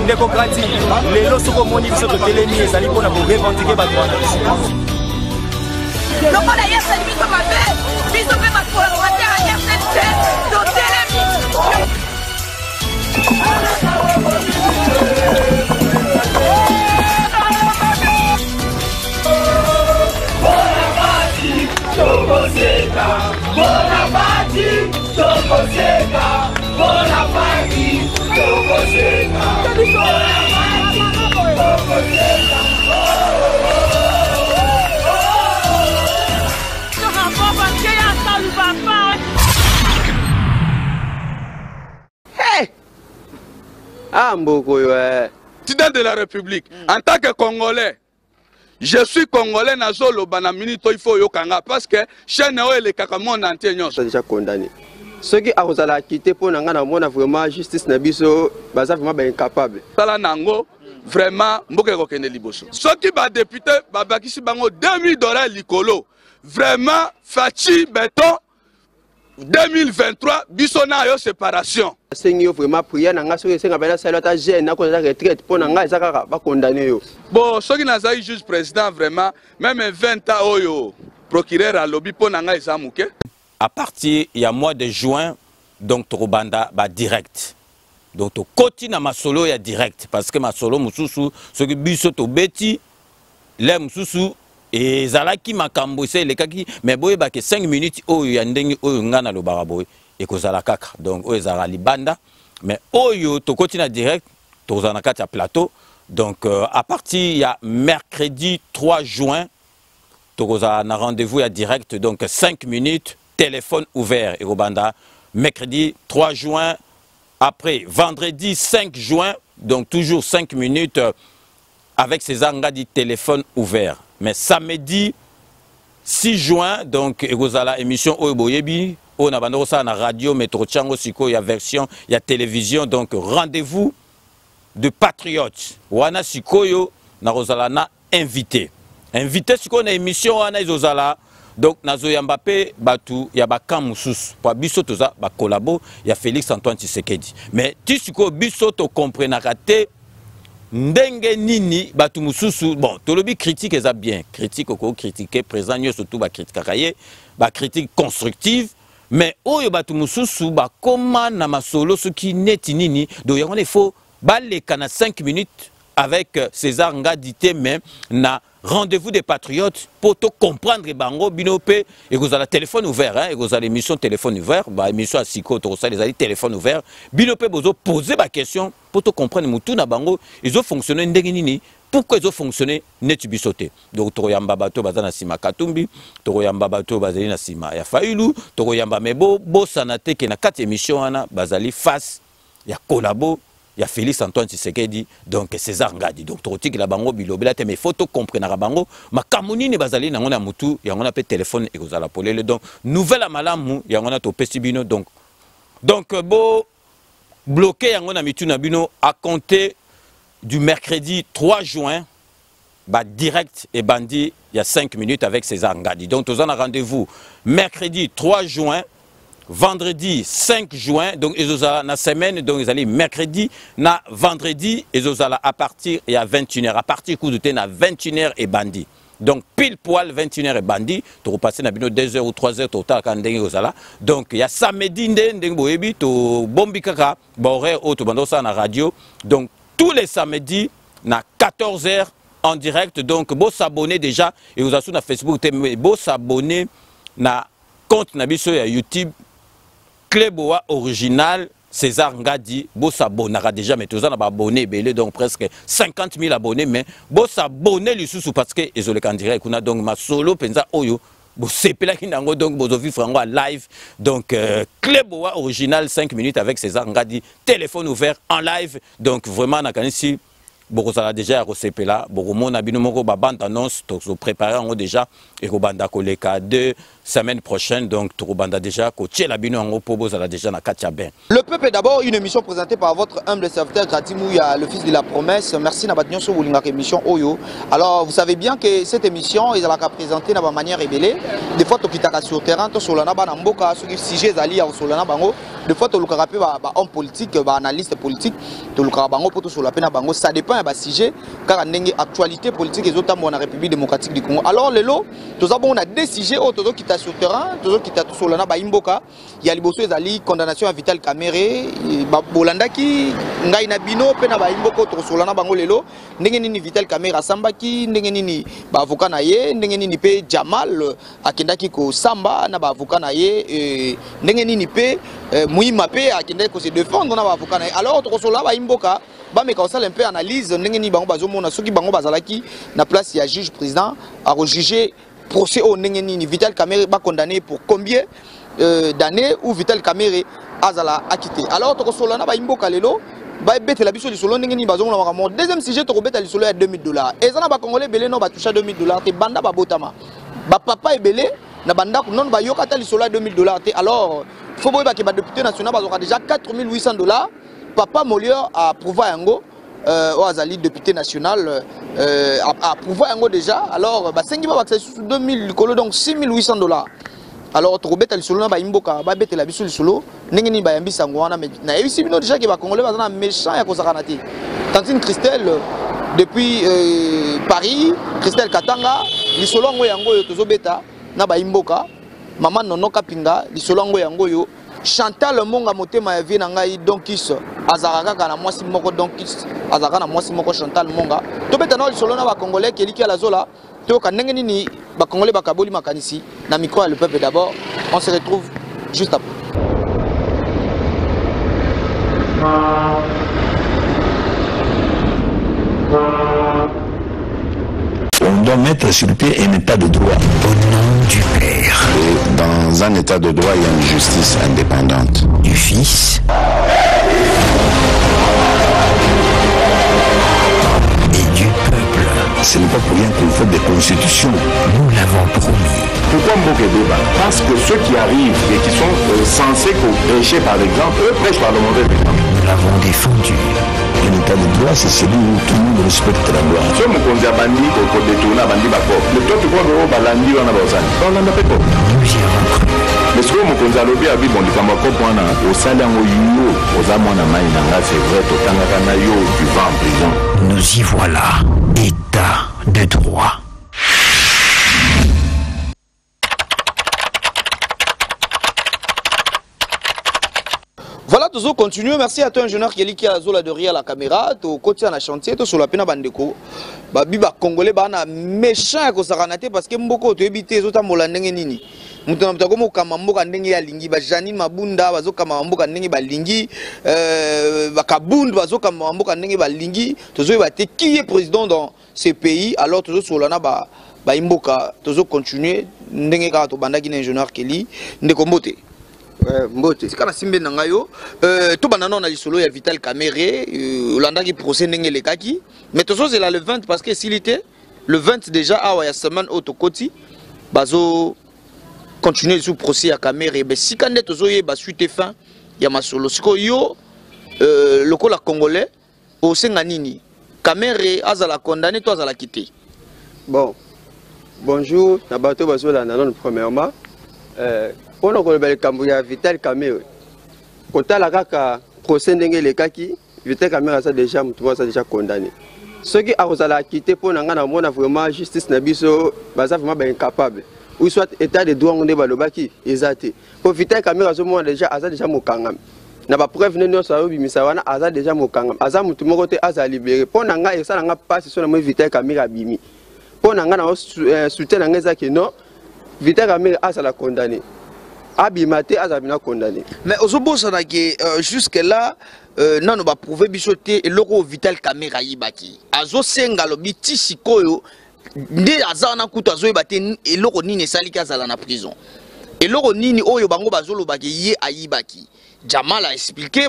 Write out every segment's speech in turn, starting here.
Ndeko Grati, lelo soki omoni biso totelemi ezali mpona korevendiquer badroit na biso. Lokola ye asali biso mabe, biso mpe bacolaborateur ya RCC totelemi. Hey! Ah, mboko yo eh. Président de la République, en tant que Congolais, je suis Congolais, nazoloba na minute il faut oyokanga parce que chaîne oyo elekaka monde entier nyonso. Déjà condamné. Soki akozala acquitté mpo na ngai namona vraiment justice na biso baza vraiment baincapable. Tala nango vraiment mboka ekokende liboso. Soki ba député babakisi bango 2000 $ likolo, vraiment Fatshi Beton 2023 biso na yo séparation. Nasengi yo vraiment prière na ngai soki esenga mpe nasali ata jeune nakozala retraite mpo na ngai eza kaka bakondane yo. Bon, soki nazali juge président vraiment même 20 ans oyo procureur alobi mpo na ngai eza moke. À partir ya mois de juin, donc tokobanda ba direct. Donc tokoti na masolo ya direct parce que masolo mosusu soki biso tobeti le mosusu ezalaki makambo ese elekaki, mais boyebake 5 minutes oyo ya ndenge oyo ngai nalobaka boye ekozala kaka, donc oyo ezalaka libanda, mais oyo tokoti na direct tokozala na kati ya plateau. Donc à partir ya mercredi 3 juin tokozala na rendez-vous ya direct, donc 5 minutes téléphone ouvert ekobanda mercredi 3 juin, après vendredi 5 juin, donc toujours 5 minutes avec César Ngadi téléphone ouvert. Mais samedi 6 juin, donc ekozala émission oyo boyebi oyo na banda kosala na radio Metro Tchango, sikoyo ya version ya télévision, donc rendez-vous de patriotes wana sikoyo nakozala na invité sikoyo na émission wana ezozala, donc nazoyamba mpe bato ya bakamp mosusu po biso toza bakolabo ya Félix Antoine Tshisekedi, mais ti sikoyo biso tokomprenaka te ndenge nini bato mosusu. Bon, tolobi critique eza bien, critique okocritiquer président nyonso tu bakritikaka ye, bacritique constructive, mais oyo bato mosusu bakóma na masolo soki neti nini, donc yango wana il faut baleka na 5 minutes avec César Ngadi te, mais na rendez-vous des patriotes pour to comprendre bango bino pe ekozala téléphone ouvert, hein, ekozala émission téléphone ouvert, ba émission ya siko tokosala ezali téléphone ouvert, bino pe bozo poser ba question pour to comprendre mutu na bango ezo fonctionner ndenge nini, pourquoi ezo fonctionner neti biso te. Donc tokoyamba bato baza na nsima Katumbi, tokoyamba bato bazali na nsima ya Fayulu, tokoyamba, mais bo bosana te ke na kati émission wana bazali face ya collabo ya Félix Antoine Tshisekedi, donc César Ngadi. Donc tokotikela bango bilobela te, mais faut to comprenaka bango makambo nini bazali nango na mutu yango na pe téléphone ekozala polele. Donc nouvelle ya malamu yango na topesi bino, donc bo bloquer yango na mitu na bino à compter du mercredi 3 juin, ba direct et bandi il y a 5 minutes avec César Ngadi. Donc toza na rendez-vous mercredi 3 juin, vendredi 5 juin, donc ezozala na semaine, donc ezali mercredi na vendredi ezozala à partir ya 21h, à partir coup de te na 21h et bandi. Donc pile poil 21h et bandi, to passer na bino 2h ou 3h total ka ndenge ozala. Donc il y a samedi nde ndenge boyebi to bombi kaka ba horaire oyo to bando na radio. Donc tous les samedis na 14h en direct. Donc bo s'abonner déjà et vous sur na Facebook te, mais bo s'abonner na compte na biso ya YouTube Cléboa original César Ngadi, bo s'abonnera déjà, mais tous en abonné ebele, donc presque 50 000 abonnés, mais bo s'abonner lisusu parce que ezoleka en direct kuna, donc ma solo penza oyo bo sepelaki nango, donc bozo vivre yango en live. Donc Cléboa original 5 minutes avec César Ngadi, téléphone ouvert en live. Donc vraiment nakanisi bokozala déjà ya kosepela, bokomona bino moko ba bande annonce tozo préparer yango déjà ekobanda koleka 2 Semaine prochaine donc tokobanda déjà kotiela bino yango mpo bozala déjà na kati ya bain. Le peuple d'abord, une émission présentée par votre humble serviteur Grady Mouya, le fils de la promesse. Merci na bato nyonso bolingaka émission oyo. Alors, vous savez bien que cette émission ezalaka présentée na ba manière ebele. Des fois tokitaka sur terrain, tosolola na bana mboka, soki sujet ezali ya kosolola na bango. Des fois tolukaka pe ba, ba homme politique, ba analyste politique, tolukaka bango po tosolola pe na bango. Ça dépend ya ba sujet kaka ndenge actualité politique ezotambola na République démocratique du Congo. Alors lelo toza bongo na deux sujets oyo tozokita sur terrain, tozokita tosolola na bayimboka. Ya liboso ezali condamnation ya Vital Kamerhe. Bolandaki ngai na bino pe na bayimboka oyo tokosolola na bango lelo, ndenge nini Vital Kamerhe asambaki, ndenge nini ba avocat na ye, ndenge nini pe Jamal akendaki kosamba na ba avocat na ye, ndenge nini pe Muima pe akendaki ko se défendre na ba avocat na ye. Alors tokosolola na bayimboka bameka kosala un peu analyse ndenge nini bango bazomona soki bango bazalaki na place ya juge président akojuge procès oyo ndenge nini Vital Kamerhe ba condamné pour combien d'années ou Vital Kamerhe azala acquitté. Alors tokosolola na bayimboka lelo babetela biso lisolo ndenge nini bazomona makambo. Deuxième sujet, tokobeta lisolo ya 2000 $. Eza na bacongolais ebele no batoucha 2000 $ te banda babotama, bapapa ebele na bandako nono bayoka ata lisolo ya 2000 $ te. Alors faut boyeba ke badéputé national bazwaka déjà 4800 $. Papa Molière a approuvé yango, oyo azali député national, a approuvé yango déjà. Alors basengi ba bakisa lisusu 2000 likolo, donc 6800 $. Alors tokobeta lisolo na bayimboka, babetela biso lisolo ndenge nini bayambisa yango wana. Mais nayebisi bino déjà ke bacongolais baza na méchant ya kozakana te. Tantine Christelle depuis Paris, Christelle Katanga, lisolo yango yango oyo tozobeta na bayimboka. Mama Nono Kapinga, lisolo yango yango oyo. Chantal Monga, motema ya vie na ngai, Donkis azalaka kaka na mwasi moko, Donkis azalaka na mwasi moko, Chantal Monga. Tobeta na lisolo na bacongolais keliki ya lazola, toyoka ndenge nini bacongolais bakaboli makanisi na micro ya Le Peuple d'abord. On se retrouve juste après. On doit mettre sur pied un état de droit. Au nom du Père. Et dans un état de droit, il y a une justice indépendante. Du Fils. Et du peuple. Ce n'est pas pour rien qu'on fait des constitutions. Nous l'avons promis. Pourquoi Mboka ebeba? Parce que ceux qui arrivent et qui sont censés prêcher par l'exemple, eux prêchent par le mauvais exemple. Nous l'avons défendu. Un état de droit, c'est celui où tout le monde respecte la loi. So mokonzi abandi kodétourner, abandi bacop, mais toi tu crois que oyo balandi wana bazali balanda mpe cop? Nous y avons cru. Mais sikoyo mokonzi alobi abi bon, likambo ya cop wana osali yango, yo oza mwana mai na nga, c'est vrai, totangaka na yo, tu vas en prison. Nous y voilà. État de droit. Voilà, toujours continuer. Merci à toi, ingénieur Kelly, qui a zola derrière la caméra. To kotia na chantier, to sur la pena bandeko. Ba biba congolais ba na méchant ko sakana te parce que mboko to ebite zo tambola ndenge nini. Mutu na mutu akomo kama mboka ndenge ya lingi, ba Janine Mabunda bazo kama mboka ndenge ba lingi, ba Kabund bazo kama mboka ndenge ba lingi. Tozo ba te qui est président dans ce pays. Alors tozo sur la na ba ba imboka, tozo continuer ndenge kaka to bandaki na ingénieur Kelly ndeko mbote. Ouais, mbote. Tika na simbe na ngai yo. To banda na lisolo ya Vital Kamerhe, olandaki procès ndenge elekaki, mais tozozela le 20 parce que esili te. Le 20 déjà awa ya semaine oyo tokoti, bazo continuer sous procès ya Kamerhe. Mais sika nde tozoyeba suite et fin ya masolo. Sikoyo yo, lokola congolais osenga nini? Kamerhe azala condamné to azala quitté? Bon, bonjour na bato bazolanda nano premièrement. Mpona koloba likambo ya Vital Kamerhe, kotala kaka procès ndenge elekaki, Vital Kamerhe aza déjà motu moko aza déjà condamné. Soki akozala acquitté, mpo na ngai namona vraiment justice na biso baza vraiment baincapable, ou soit état de droit ngo nde balobaki eza te. Po Vital Kamerhe azomona déjà aza déjà mokangami na bapreuve nde nyonso azobimisa wana, aza déjà mokangami, aza motu moko te aza libéré. Mpo na ngai esala nga mpasi so namoni Vital Kamerhe abimi. Mpo na ngai na soutien na ngai eza ke non, Vital Kamerhe azala condamné, abima te, azala bina condamné. Mais ozobosana ke jusque là nano baprouve biso te eloko oyo Vital Kamerhe ayibaki. Azosenga, alobi ti sikoyo nde aza wana kutu azoyeba te eloko nini esaliki azala na prison, eloko nini oyo bango bazolobaki ye ayibaki. Jamal a expliqué,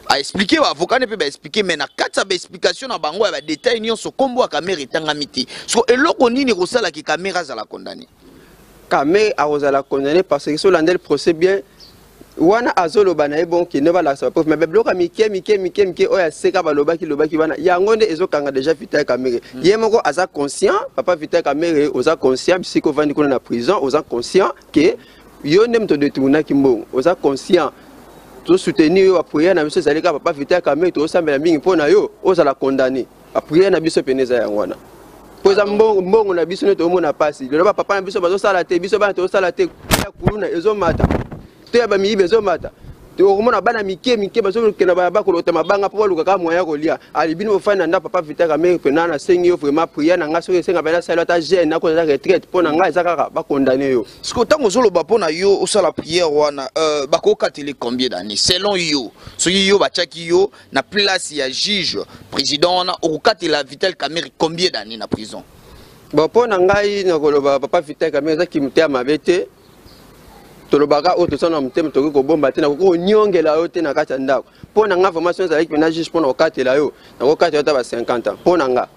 a expliqué, baavocat ne mpe baexpliqué, mais na kati ya baexplication na bango ya badetail nyonso, nkombo ya Kamerhe etangami te. So eloko nini ekosalaki Kamerhe azala condamné? Kamerhe akozala condamné parce que soki olandeli procès bien wana azoloba na ye bon kende balakisa bapreuve mais babiloko ya mike mike mike mike oyo aseka balobaki lobaki wana yango nde ezokanga déjà Vital Kamerhe mm. Ye moko aza conscient. Papa Vital Kamerhe, oza conscient bisika ovandi kuna na prison, oza conscient ke yo nde moto detournaki mbongo, oza conscient. Tosoutenir yo, baprière na biso ezali kaka papa Vital Kamerhe, tozosambela mingi mpo na yo ozala condamné. Baprière na biso pene eza yango wana, mpo eza mbongo, mbongo na biso nde toomona mpasi lelo. Bapapa na biso bazosala te, biso bana tozosala te. Ya kuluna ezomata to ya bamiyibi ezomata, okomona bana mike mike bazokenda bakolota mabanga mpo baluka kaka moyen ya kolia. Ali bino bofandi na ndako. Papa Vital Kamerhe, mpena nasengi yo vraiment, prière na ngai, soki esenga mpe nasali ata jeûne, nakozala retraite, mpo na ngai eza kaka bakondane yo. Sikoyo ntango ozoloba mpo na yo osala prière wana, bakokateli combien d'année selon yo? Soki yo batiaki yo na place ya juge président wana, okokatela Vital Kamerhe combien d'année na prison? Bon, mpo na ngai nakoloba, papa Vital Kamerhe, eza kimute mabe te. Tolobaka oyo tosala na motema, tokoki kobomba te, nakoki konyongela yo te na kati ya ndako. Mpo na nga vraiment, soki ezalaki mpena juge mpo na kokatela yo, nakokatela yo ata ba 50 ans. Mpo na nga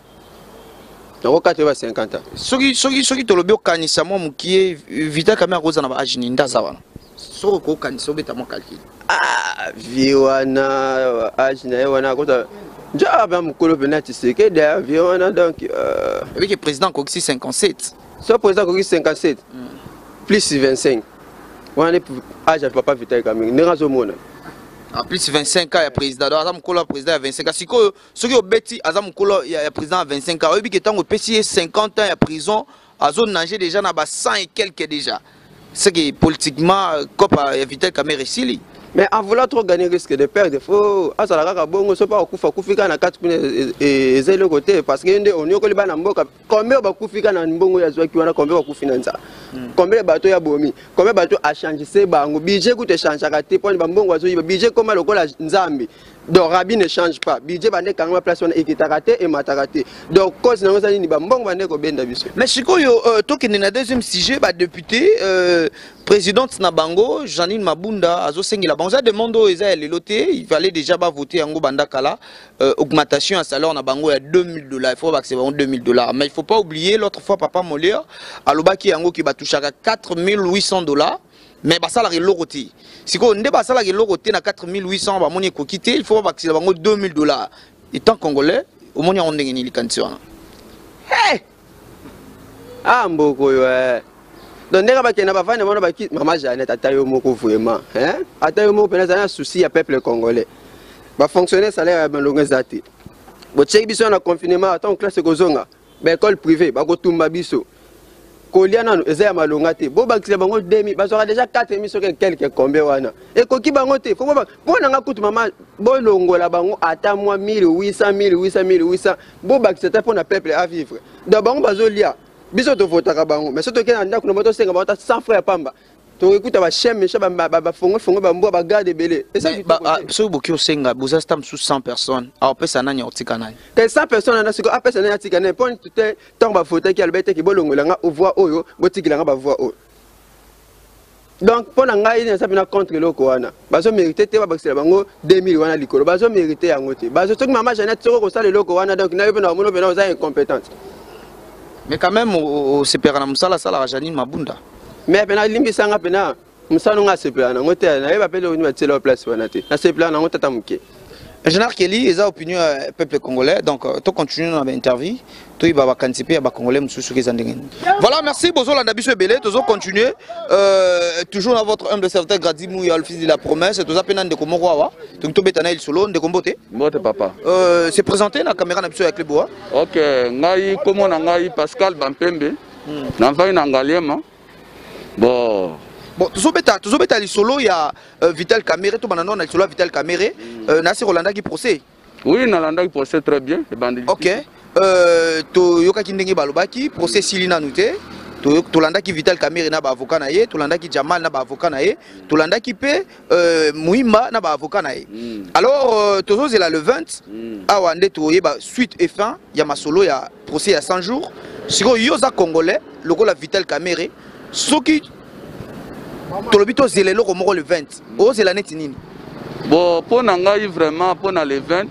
nakokatela yo ba 50 ans. Soki tolobi okanisa mwa mokie, Vital Kamerhe akoza na ba âge nini nde aza wana? Soki okokanisa, obeta mwa calcul. Ah, vie wana, âge na ye wana akoza nja ba mokolo mpena Tshisekedi, vie wana donc ebiki président akokisi 57. So président akoki 57 plus 25 wana nde âge ya papa Vital Kamerhe ndenge azomona. En plus 25 ans ya président, donc aza mokolo ya président ya 25 ans. Sikoyo soki obeti aza mokolo ya président ya 25 ans, oyebi ke ntango opesi ye 50 ans ya prison, azonage déjà na ba 100 et quelque déjà. C'est que politiquement cope ya Vital Kamerhe esili. Mais en voulant trop gagner risque de perdre. Faut azala kaka bongo. So pa okufa, kufi kaka na kati kuna, eza eloko te, parce que nde oniokoli bana mboka. Combien bakufi kaka na mbongo oyo azwaki wana? Combien bakufi na nzala? Combien bato ya bomi? Combien bato achangise bango? Budget kutu echangeaka te mpona bambongo azoyiba. Budget koma lokola Nzambe, donc Rabbi ne change pas. Budget bande ekangama place wana, ekitaka te, emataka te. Donc cause nango eza nini? Bambongo bande kobenda biso. Mais sikoyo tokende na deuxième sujet. Badéputé, présidente na bango Janine Mabunda azosengela bango, eza demande oyo eza ya lelo te, il fallait déjà bavote yango banda kala, augmentation ya salaire na bango ya 2000 $. Il faut bakise bango 2000 $. Mais il faut pas oublier, l'autre fois papa Molière alobaki yango ki batouchaka 4800 $, mais basalaka eloko te. Sikoyo nde basalaka eloko te na 4800, bamoni ekoki te, il faut babakisela bango 2000 $. Étant congolais, omoni yango ndenge nini, likanisi wana? Hey! Ah, mboka oyo eh. Donc ndenge bakenda bavandi wana, baki mama Jeannette, ata yo moko vraiment, hein? Ata yo moko mpena ezali na souci ya peuple congolais. Bafonctionnaire, salaire ya malongo eza te. Botieki biso na confinement, ata classe ekozonga, baécole privé bakotumba biso. Kolia nano eza ya malonga te. Bobakisela bango 2000, bazwaka déjà 4000 soki quelque combien wana, ekoki bango te. Fo mpo na nga kutu, mama, bolongola bango ata mwa 1800, 1800, 1800, bobakisa ata mpo na peuple à vivre. Donc bango bazolia, biso tovotaka bango, mais so tokei na ndako na bango, tosenga bango ata 100 francs ya pamba, tokokuta bachien méchant, bafongofongo, bambwa, bagarde ebele. Soki boki osenga, boza sta mosusu 100 personnes, aopesa nani, aotika nani? Ke 100 personnes wana sikoyo apesa nani, atika nani? Mpo te ntango bavotaki, alobi eteki bolongola voix oyo, botikela nga bavoix oyo. Donc mpo na ngai naza mpena contre eloko wana. Bazomérite te babakisela bango 2000 wana likolo, bazomérite yango te. Soki mama Jeannette, soki okosala eloko wana, donc na yo mpe na bamona mpena oza incompétente. Mais quand même osepelaka na mosala asalaka Janine Mabunda? Mais mpena limbisanga, mpena mosala nga asepelaka nango te. Nayeba mpe eloko nini batiela place wana te. Nasepelaka nango tata moke. Général Kelly, eza opinion ya peuple congolais. Donc to continue na bainterview, toyeba bakanisi mpe ya bacongolais mosusu soki eza ndenge nini. Voilà, merci. Bozolanda biso ebele, tozo continuer toujours na votre humble serviteur Gradi Mouya, le fils de la promesse. Toza mpe na ndeko moko awa, toki tobeta na ye lisolo. Ndeko, mbote. Mbote, papa. Se présenter na caméra na biso ya Cleboa. Ok, ngai kombo na ngai Pascal Bampembe, navandi na Ngaliema. Bon. Bon, tozobeta lisolo ya Vital Kamerhe. Tobanda nano na lisolo ya Vital Kamerhe. Nasi kolandaki procès? Oui, nalandaki procès très bien, ebandeli. Ok, toyokaki ndenge balobaki, procès esili nanu te. Tolandaki Vital Kamerhe na baavocat na ye, tolandaki Jamal na baavocat na ye, tolandaki mpe Muimba na baavocat na ye. Alors tozozela le 20 awa nde toyeba suite et fin ya masolo ya procès ya 100 jours. Sikoyo yo oza congolais lokola Vital Kamerhe, soki tolobi tozela eloko moko le 20, ozela neti nini? Bon, mpo na ngai vraiment, mpo na le 20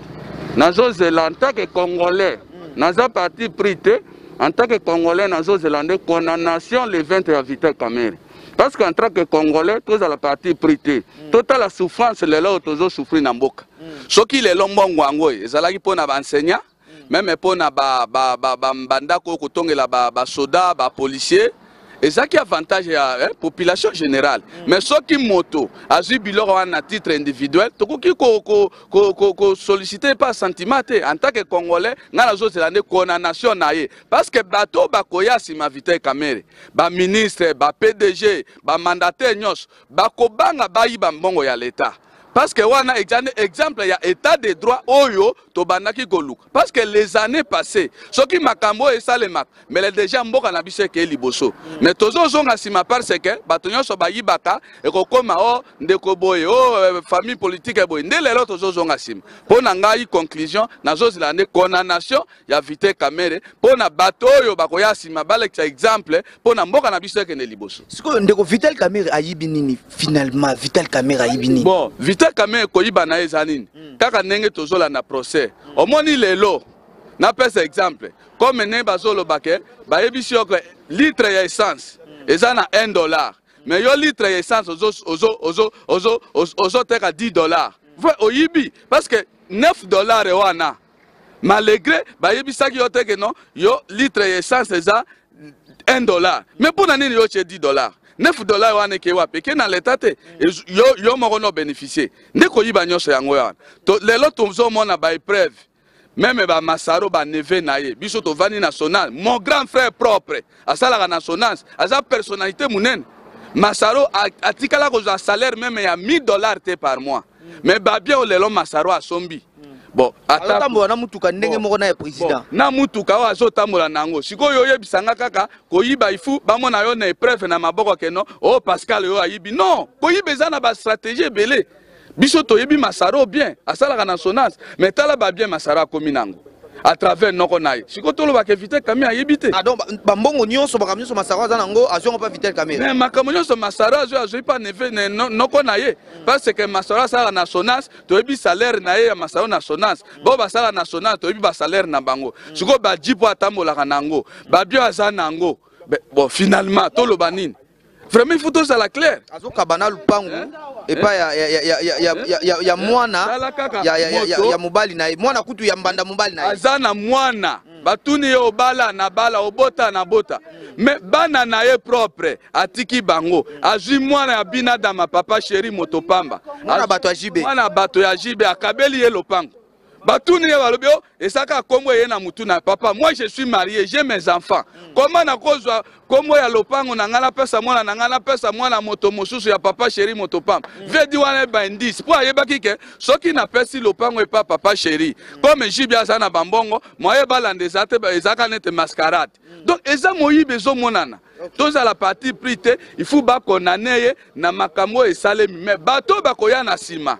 nazozela en tant que congolais, naza parti pris te. En tant que Congolais, nazozela nde condamnation le 20 ya Vital Kamerhe. Parce qu'en tant que Congolais, tozala parti pris te. Totala souffrance lelo oyo tozo souffrir na mboka. Soki lelo mbongo yango ezalaki mpo na ba enseignants, meme mpo na bandako oyo kotongela basoda, ba bapolicier, ezalaki avantage ya population générale. Mais soki moto azwi biloko wana na titre individuel, tokoki kosollicite pa sentiment te. En tant que Congolais, ngai nazozela nde condamnation na ye, parce que bato bakoya nsima Vital Kamerhe, baministre, ba PDG, bamandataire nyonso bakobanga bayiba mbongo ya l'État, parce que wana exemple ya état de droit oyo tobandaki koluka. Parce que les années passées, soki makambo oyo esalemaka, mbele déjà mboka na biso ekei liboso. Mais tozozonga nsima parce que bato nyonso bayibaka, ekokóma o ndeko boye, o famille politique boye. Nde lelo tozozonga nsima. Mpo na ngai, conclusion, nazozela nde condamnation ya Vital Kamerhe, mpo na bato oyo bakoya nsima balekisa exemple, mpo na mboka na biso ekende liboso. Sikoyo, ndeko, Vital Kamerhe ayibi nini finalement? Vital Kamerhe ayibi nini? Bon, Vital Kamerhe, koyiba na ye eza nini? Kaka ndenge tozolanda procès, omoni lelo, napesa exemple comme ndenge bazoloba ke bayebisi yo ke litre ya essence eza na 1 dollar, mais yo litre ya essence ozoteka 10 dollar. Vrai oyibi, parce que 9 dollar wana, malgré bayebisaki yo te ke non, yo litre ya essence eza 1 dollar, mais mpo na nini yo tie 10 dollar? 9 dollar wana eke wapi? Eke na leta te. Yo moko no bénéficier nde koyiba nyonso yango wana. Lelo tozomona baépreuve, même bamasaro, baneveux na ye. Biso tovandi na Sonas, mon grand frère propre asalaka na Sonas, aza personnalité monene. Masaro atikala kozwa salaire même ya 1000 dollar te par mois, mais babien oyo lelo Masaro asombi, bon. Azotambola na mutuka ndenge moko na ya président. Na mutuka oyo azotambola nango sikoyo, oyebisanga kaka koyiba, ifu bamona yo na épreuve na maboko ke non, o Pascal oyo ayibi. Non, koyiba eza na bastratégie ebele. Biso toyebi Masaro bien, asalaka na Sonas, mais tala babien Masaro akomi nango à travers noko na ye. Sikoyo tolobaka Vital Kamerhe ayebi te? Ah, donc bambongo nyonso, makambo nyonso Masaro aza nango, azwi yango mpa Vital Kamerhe? Mais makambo nyonso Masaro azwi, azwi mpa neveu, noko na ye, parce que Masaro asalaka na Sonas, toyebi salaire na ye ya Masaro na Sonas. Bao basala na Sonas, toyebi basalaire na bango. Sikoyo bajeep oyo atambolaka nango, babio aza nango, bon, finalement toloba nini? Vraiment, il faut tozala clair. Azokaba na lupangu epai ya mwana ya mobali na ye, mwana kutu ya mbanda mobali na ye. Aza na mwana, batuni ye: obala? Na bala. Obota? Na bota. Mais bana na ye propre atiki bango, azwi mwana ya binadama, papa chéri, moto pamba. Mwana bato ya Jibe. Mwana bato ya Jibe, akabeli ye lopango. Batuni ye, balobi o ezaka kombo eye na mutu na papa. Moi, je suis marié, j'ai mes enfants, comment nakozwa kombo ya lopango na ngai napesa mwana na ngai, napesa mwana moto mosusu ya papa chéri, moto pamba? Vedi wana eba indice mpo ayebaki ke soki napesi lopango epa papa chéri, comme Jibi aza na bambongo, moye balanda eza te, ezalaka nete mascarade. Donc eza moyibi, ezomonana. Tozala parti pris te, il faut bakondamner ye na makambo oyo esalemi. Mais bato bakoya na nsima,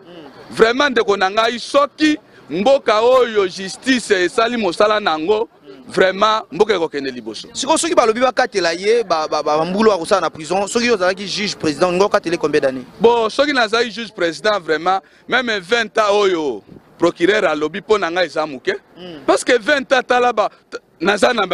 vraiment, ndeko na ngai, soki mboka oyo justice esali mosala nango, vraiment mboka ekokende liboso. Sikoyo, soki balobi bakatela ye bambulu akosala na prison, soki ozalaki juge président, ngo okatele combien d'année? Bon, soki nazalaki juge président, vraiment, même 20 ans oyo procureur alobi, mpo na ngai eza moke, parce que 20 ans, tala ba naza na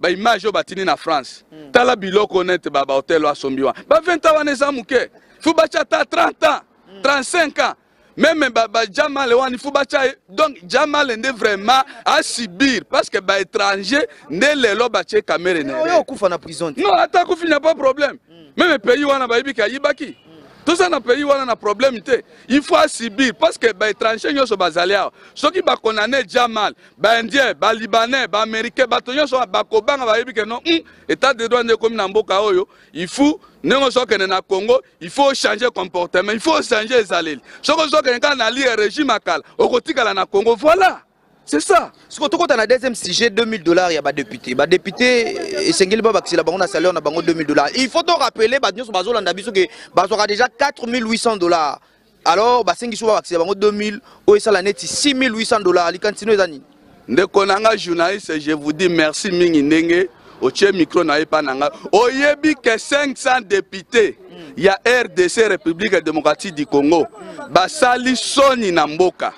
baimage oyo batindi na France. Tala biloko nete bahotel oyo asombi wana. Ba 20 ans wana eza moke, faut batya ata 30 ans, 35 ans. Même bajamale wana, il faut batya. Donc Jamale nde vraiment asubir, parce que baétranger nde lelo batie Kamerhe. Oyo okufa na prison. Non, ata akufi, n'y a pas problème. Même pays wana bayebi ke ayibaki, toza na pays wana na problème te. Il faut asubir, parce que baétranger nyonso bazali awa, soki bakondamner Jamal, baindien, balibanais, baaméricain, bato nyonso bakobanga, bayebi ke non, état de droit nde ekomi na mboka oyo. Il faut ndenge ozokende na Congo, il faut changer comportement, il faut changer ezaleli. Soki ozokende kaka na lie régime akala, okotikala na Congo. Voilà, c'est ça. Sikoyo tokota na deuxième sujet, 2000 dollars ya badéputé. Badéputé esengeli babakisela bango na salaire na bango 2000 dollars. Il faut to rappeler bato nyonso bazolanda biso ke bazwaka déjà 4800 dollars. Alors basengi so babakisela bango 2000, oyo esala neti 6800 dollars. Likantino eza nini? Ndeko na nga journaliste, je vous dis merci mingi ndenge otie micro na ye mpa na ngai. Oyebi ke 500 député ya RDC, République démocratique du Congo, basali soni na mboka.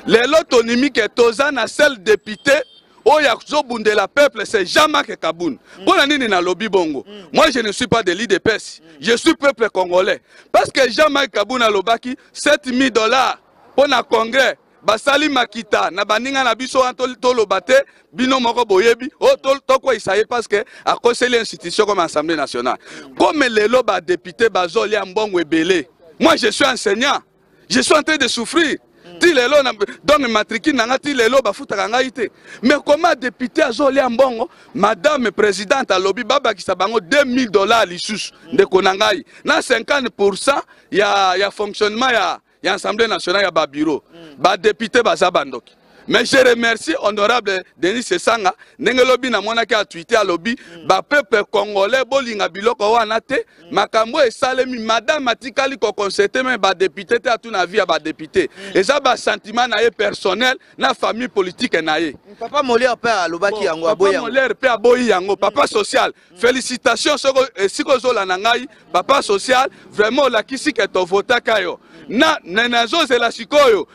Lelo tonimi ke toza na seul député. Oyo azobundela peuple, c'est Jean-Marc Kabund. Mpo na nini nalobi bongo? Moi, je ne suis pas de l'UDPS, je suis peuple congolais. Parce que Jean-Marc Kabund alobaki 7000 $ mpo na congrès. Basali makita na baninga na biso wana, toloba te, bino moko boyebi oyo tokweyisa ye parce que akoseli institution comme Assemblée nationale. Comme lelo badéputé bazolia mbongo ebele, moi je suis enseignant, je suis en train de souffrir ti lelo na, donc matricule na nga ti lelo bafutaka ngai te. Mais comment député azolia mbongo? Madame présidente alobi babakisa bango 2000 $ lisusu. Ndeko na ngai, na 50 ya fonctionnement ya Assemblée nationale, ya babureau, badéputé baza bandoki. Mais je remercie honorable Denis Sesanga, ndenge lobi namonaki atwite, alobi bapeuple congolais bolinga biloko wana te. Makambo esalemi, madame atikali koconsulte me badéputé te, atuna avis ya badéputé. Eza basentiment na ye personnel na famille politique na ye. Papa Molière mpe alobaki yango, aboyi Papa yango. Molière mpe aboyi yango. Papa social, félicitation. Soko esika ozolanda ngai, papa social, vraiment olakisi ke tovotaka yo. Na nazozela sikoyo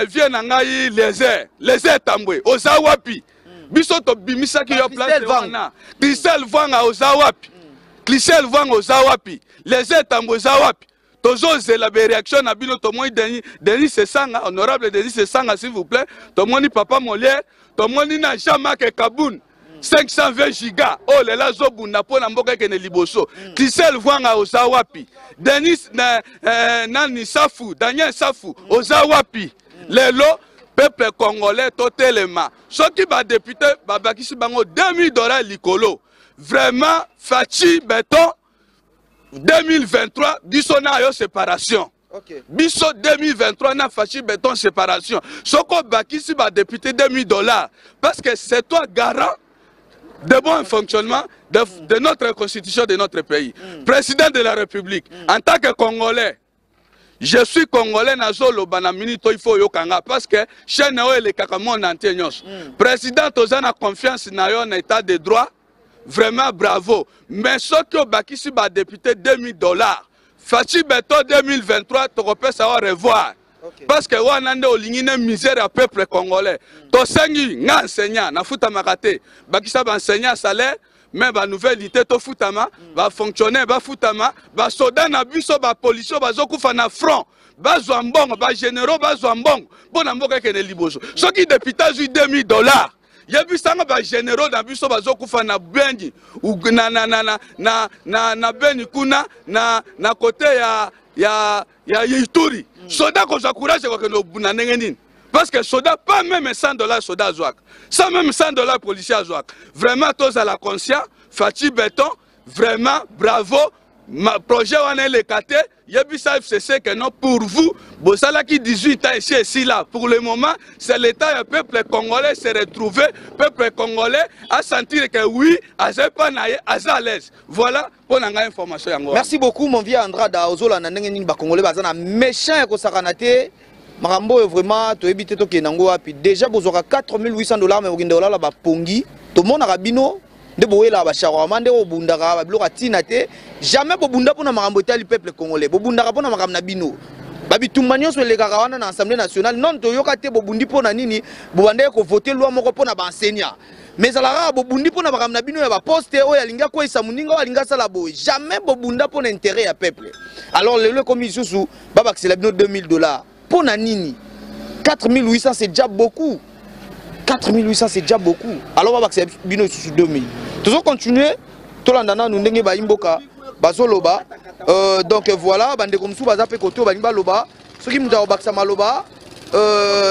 vie na ngai Lézer, Lézer Tambwe, oza wapi? Biso tobimisaki yo place Christelle Vang. wana. Christelle Vanga, oza wapi? Christelle Vanga, oza wapi? Lézer Tambwe, oza wapi? Tozozela baréaction na bino. Tomoni Denis Sesanga, honorable Denis Sesanga, s'il vous plaît. Tomoni papa Molière, tomoni na Jean-Marc Kabund 520 giga oyo lelo azobunda mpo na mboka ekende liboso. Tisel Vwanga, oza wapi? Denis na, nani, Safu, Daniel Safu, oza wapi? Lelo peuple congolais totelema. Soki badéputé babakisi bango 2000 $ likolo, vraiment Fatshi Béton, 2023 biso na yo séparation. Biso 2023 na Fatshi Béton séparation. Soki obakisi badéputé 2000 $, parce que c'est toi garant de bon fonctionnement de notre constitution, de notre pays. Président de la République, en tant que Congolais, je suis Congolais, nazoloba na minute oyo, il faut oyokanga parce que chaîne oyo elekaka monde entier nyonso. Président, toza na confiance na yo na état de droit, vraiment bravo. Mais soki obakisi badéputé 2000 $, Fatshi Béton, 2023 tokopesa au revoir. Parce que wana nde olingi ne misère ya peuple congolais. Tosengi, nga enseignant nafutamaka te, bakisa baenseignant salaire, mais banouvelle unité tofutama, bafonctionnaire bafutama, basoda na biso, bapolicier bazokufa na front bazwa mbongo, bagénéraux bazwa mbongo mpo na mboka ekende liboso. Soki député azwi 2000 $, yebisanga bagénéraux na biso bazokufa na Beni, na Beni kuna, na kote ya Ituri. Soda kozwa courage kokende obunda ndenge nini? Parce que soda, pas même 100 $, soda azwaka sans même 100 $, policier azwaka. Vraiment tozala conscient. Fatshi Béton, vraiment bravo. Ma projet wana eleka te. Yebisa FCC que non, pour vous bosalaki 18 ans ici et là. Pour le moment, c'est l'état ya peuple congolais se retrouver, peuple congolais a sentir que oui, aza pa na ye, aza à l'aise. Voilà mpo na ngai information yango. Merci beaucoup, mon vieux Andrada. Ozolanda ndenge nini bacongolais baza na méchant ya kosakana te. Makambo oyo vraiment toyebi te tokende yango wapi. Déjà bozwaka 4800 $, mais okende kolala bapongi. Tomonaka bino nde boyelaka bashawarma, nde bobundaka babiloko ya ntina te. Jamais bobunda mpona makambo etali peuple congolais, bobundaka mpona makambo na bino. Babitumba nyonso elekaka wana na Assemblée nationale, non toyoka te bobundi mpona nini. Bobandaki kovote loi moko mpona baenseignant, mais ezalaka kaka bobundi mpona makambo na bino ya baposte, oyo alingi akweyisa moninga, oyo alingi asala boye. Jamais bobunda mpona intérêt ya peuple. Alors lelo ekomi lisusu babakisela bino 2000 $ mpo na nini? 4800, c'est déjà beaucoup. 4800, c'est déjà beaucoup. Alors babakisela bino lisusu 2000. Tozocontinue, tolanda nanu ndenge bayimboka bazoloba. Donc voilà, bandeko mosusu baza mpe kote oyo balingi baloba. Soki moto akobakisa maloba,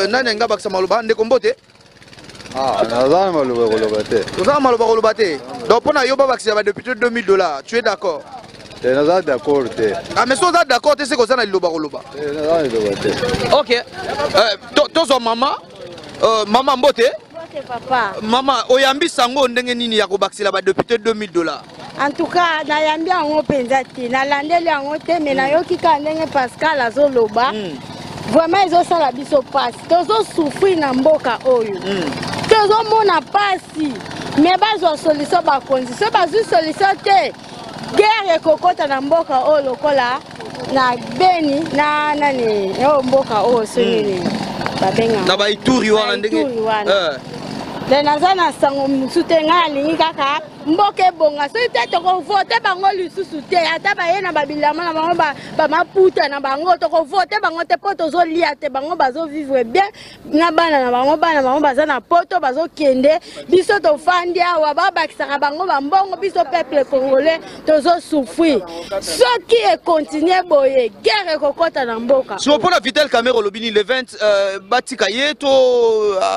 nani alingi abakisa maloba? Ndeko, mbote. Ah, naza na maloba koloba te. Oza na maloba koloba te. Donc mpo na yo, babakisela badéputé 2000 $, tu es d'accord? Te, naza d'accord te. Ah, mais so oza d'accord te, seke oza na liloba koloba. Te, naza na liloba te. Ok, tozwa mama. Mama, mbote. Mbote, papa. Mama, oyambi sango ndenge nini ya kobakisela badéputé 2000 $? En tout cas, nayambi yango mpenza te, nalandeli yango te, mais nayoki kaka ndenge Pascal azoloba. Vraiment ezosala biso mpasi, tozosouffrir na mboka oyo. Tozomona mpasi, mais bazwa solution. Bakonzi so bazwi solution te, guerre ekokɔta na mboka oyo lokola na Beni na nani oyo mboka oyo so nini babenga. Na baituri wana ndenge. Baituri wana. Te naza na sango mosusu te, ngai nalingi kaka mboka ebonga. Soki te tokovote bango lisusu te, ata baye na babilamba na bango, bamaputa na bango, tokovote bango te mpo tozolia te. Bango bazovivre bien na bana na bango, bana bango baza na poto bazokende, biso tofandi awa, babakisaka bango bambongo, biso peuple congolais tozosouffrir. Soki ekontinue boye, guerre ekokɔta na mboka. Siko mpona Vital Kamerhe, olobi nini? Le 20 batika ye to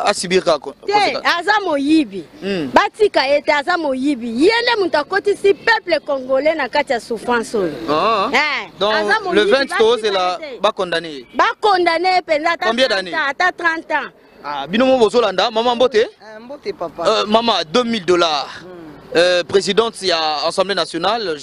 asibir kaka? Te, aza moyibi. Batika ye te, aza moyibi. Ye nde moto akotisi peuple congolais na kati ya souffrance oyo. Ah. Eh, donc aza le moyibi, 20 batika tozela ye te. bakondane ye. Bakondane ye mpenza, ata Combien 30 d'années? ans, ata 30 ans. Ah, bino mo bozolanda. Mama, mbote. Mbote, papa. Mama, 2000 $. Présidente ya Assemblée nationale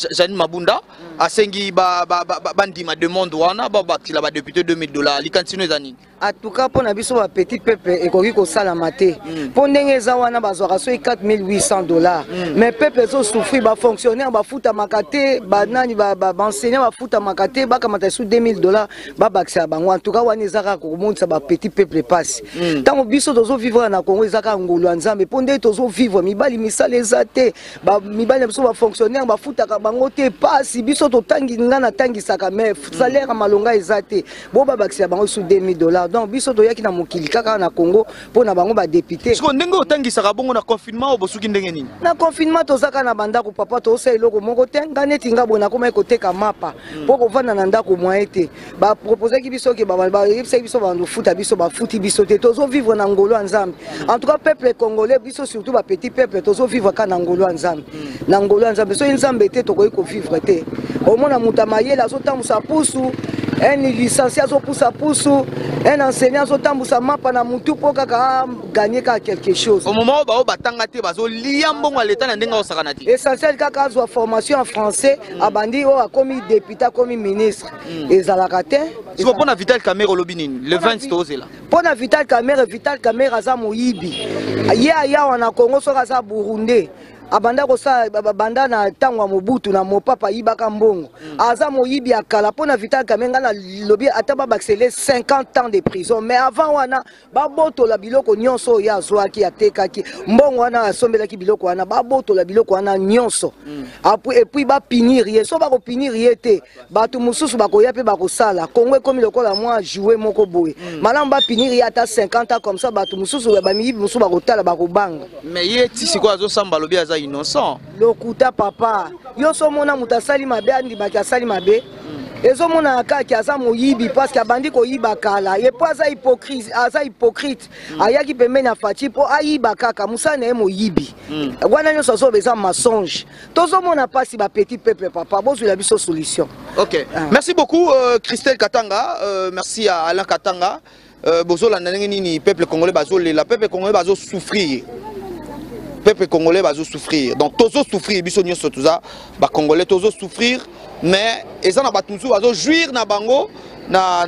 Janine Mabunda asengi bandima demande wana, babakisela badéputé 2000 $. Likanisi eza nini? En tout cas, mpo na biso bapetit peuple, ekoki kosalama te, mpo ndenge eza wana, bazwaka soki 4800 $, mais peuple ezosouffrir. Bafonctionnaire bafutamaka te, banani, baenseignant bafutamaka te, bakamata esu 2000 $ babakisela bango. En tout cas, wana eza kaka komonisa bapetit peuple epasi. Ntango biso tozovivre na Congo, eza kaka ngolu ya Nzambe, mpo ndenge tozovivre, mibali misala eza te. Mibali na biso bafonctionnaire bafutaka bango te, pasi. Biso totangi, nga natangisaka, mais salaire ya malonga eza te. Bo babakisela bango su 2000 $. Donc biso toyaki na mokili kaka na Congo mpo na bango badéputé. Siko ndenge otangisaka bongo, na confinement oyo bosuki ndenge nini? Na confinement toza kaka na bandako, papa, tozosala eloko moko te. Nga neti nga boye, nakomaki koteka mapa mpo kovanda na ndako moyen te. Baproposaki biso ke bayebisaki biso bando futa biso, bafuti biso te. Tozovivre na ngolo ya Nzambe. En tout cas, peuple congolais, biso surtout bapetit peuple, tozovivre kaka na ngolo ya Nzambe, na ngolo ya Nzambe. Soki Nzambe te, tokoki kovivre te. Omona moto ya mayele azotambusa pusu, un licencié azopusa pusu, un enseignant azotambusa mapa na mutu mpo kaka aganye kaka quelque chose. Au moment oyo bao batanga te bazolia mbongo ya leta na ndenge aosakana te. Essentiel kaka azwa formation en français, abandi oyo, akomi député, akomi ministre. Ezalaka te. Siko mpona Vital Kamerhe, olobi nini? Le 20 tozela. Mpo na Vital Kamerhe, Vital Kamerhe aza moyibi. Ye ayawa na Congo, soki aza Burundais, abanda kosala banda na ntango ya Mobutu na Mopapa, ayibaka mbongo. Aza moyibi ya kala. Mpo na Vital Kamerhe, ngai nalobi ata babakisele 50 ans de prison, mais avant wana babotola biloko nyonso oyo azwaki, atekaki mbongo wana, asombelaki biloko wana, babotola biloko wana nyonso et puis bapunir ye. So bakopunir ye te, bato mosusu bakoya mpe bakosala Kongo ekomi lokola mwa jouet moko boye. Malamu bapunir ye ata 50 ans, comme ça bato mosusu, bamiyibi mosusu bakotala, bakobanga. Mais ye ti sikoyo azosamba, alobi aza innocent. Lokuta, papa. Yo so omona moto asali mabe, andimaki asali mabe. Ezomonana kaka aza moyibi, parce que abandi koyiba kala. Ye mpo aza hypocrite, aza hypocrite. Ayaki pembeni ya Fatshi mpo ayiba kaka mosala na ye, moyibi wana nyonso azoba eza mensonge. Tozomona mpasi bapetit peuple, papa, bozwela biso solution. Ok, merci beaucoup Christelle Katanga, merci à Alain Katanga. Bozolanda ndenge nini peuple congolais bazolela, peuple congolais bazosouffrir, peuple congolais bazosouffrir. Donc tozosouffrir, biso nyonso toza bacongolais, tozosouffrir, mais eza na bato mosusu bazojouir na bango na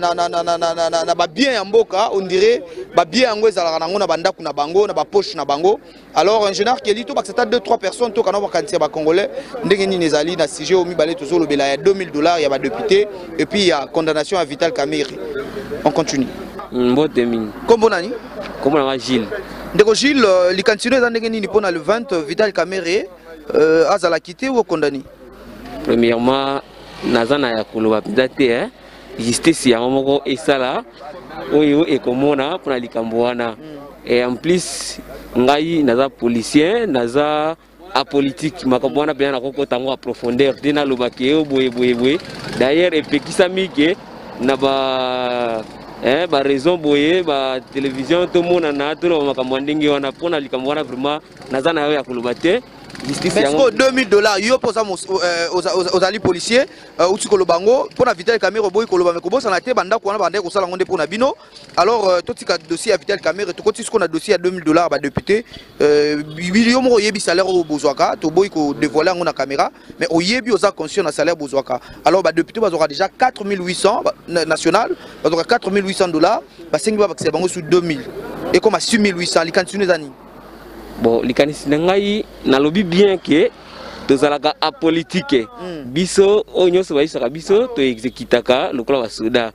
babien ya mboka. On dirait babien yango ezalaka nango na bandako na bango, na bapoche na bango. Alors, ingénieur Keli, to bakisa 2 3 personnes, to kana bakanisi ya bacongolais ndenge nini ezali na sujet oyo mibale tozolobela, ya 2000 $ ya badéputé et puis ya condamnation ya Vital Kamerhe. On continue. Mbote mingi. Kombo nani? Kombo nanga Gilles. Ndeko Gilles, likanisi eza ndenge nini mpona le 20, Vital Kamerhe azalaki te ou condamné? Premièrement, naza na ya koloba mpenza te, eh? Justice yango moko esala oyo ekomona mpona likambo wana. Et en plus, ngai naza policier, naza apolitique. Makambo wana mpenza nakokota yango a profondeur te, nalobaki yo boye boye boye. D'ailleurs, epekisami ke na ba baraison boye, batélévision, tomonana, toloba makambo ya ndenge wana. Mpona likambo wana, vraiment naza na yo ya koloba te. Justice Mais yango. sikoyo 2000 $, yo mpo ozali policier, uti koloba yango mpo na Vital Kamerhe, oboyi koloba. Me kobosana te, bandako wana bandaki kosala yango nde mpo na bino. Alors totika dossier ya Vital Kamerhe, tokoti sikoyo na dossier ya 2000 $ ya badéputé. Yo moko oyebi salaire oyo bozwaka, toboyi kodévoile yango na caméra, mais oyebi, oza conscient na salaire bozwaka. Alors badéputé bazwaka déjà 4800 national, bazwaka 4800 $. Basengi babakisela bango su 2000, ekoma 6800. Likanisi eza nini? Bon, likanisi na ngai, nalobi bien ke Tozalaka apolitique. Biso oyo nyonso bayebisaka biso toexekitaka lokola basoda.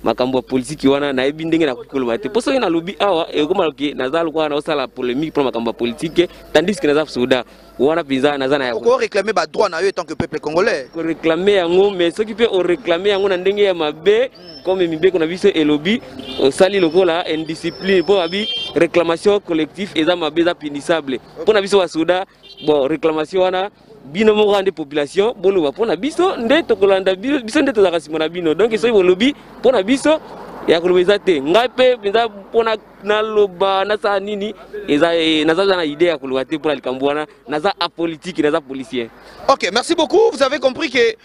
Makambo ya politiki wana nayebi ndenge nakoki koloba te, mpo soki nalobi awa ekoma ke naza lokola naosala polémique mpona makambo ya politike, tandis que naza soda wana mpenza naza na yango. Réclamer ba droit na yo en tant que peuple congolais. Koréclamer yango, mais soki mpe oréclamer yango na ndenge ya mabe, comme mibeko na biso elobi, osali lokola indiscipline, mpo babi réclamation collectif eza mabe, eza punissable. Mpo na biso basoda, bon, réclamation wana bino moko nde population boloba mpo na biso nde tokolanda biso nde tozalaka nsima na bino. Donc soki bolobi mpo na biso, ya koloba eza te. Ngai mpe mpenza mpona naloba nasala nini, eza naza na idée ya koloba te mpona likambo wana. Naza apolitique, naza policier. Ok, merci beaucoup. Vous avez compris que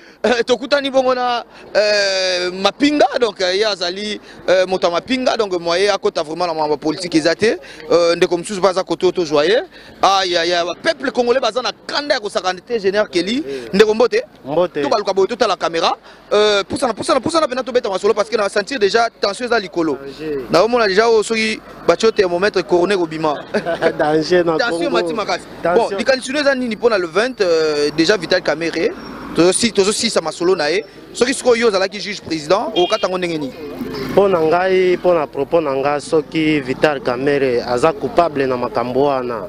tokutani bongo na mapinga, donc ye azali moto ya mapinga, donc moye akota vraiment na makambo ya politique eza te. Ndeko mosusu mpe aza kote oyo tozwa ye. Ayaya, peuple congolais baza na kanda ya kosakana te. Général Keli, ndeko, mbote. Mbote. Tobaluka boye, totala caméra. Pusana, pusana, pusana mpena, tobeta masolo, parce que na sentir déjà tension eza likolo. Naomona déjà oyo soki batie yo thermomètre, corona ekobima. Danger na Tension emati makasi. Bon, likanisi no eza nini mpona le 20? Déjà Vital Kamerhe, tozosisa masolo na ye. Soki sikoyo yo ozalaki juge président, okata yango ndenge nini? Mpo na ngai, mpo na propos na ngai, soki Vital Kamerhe aza coupable na makambo wana,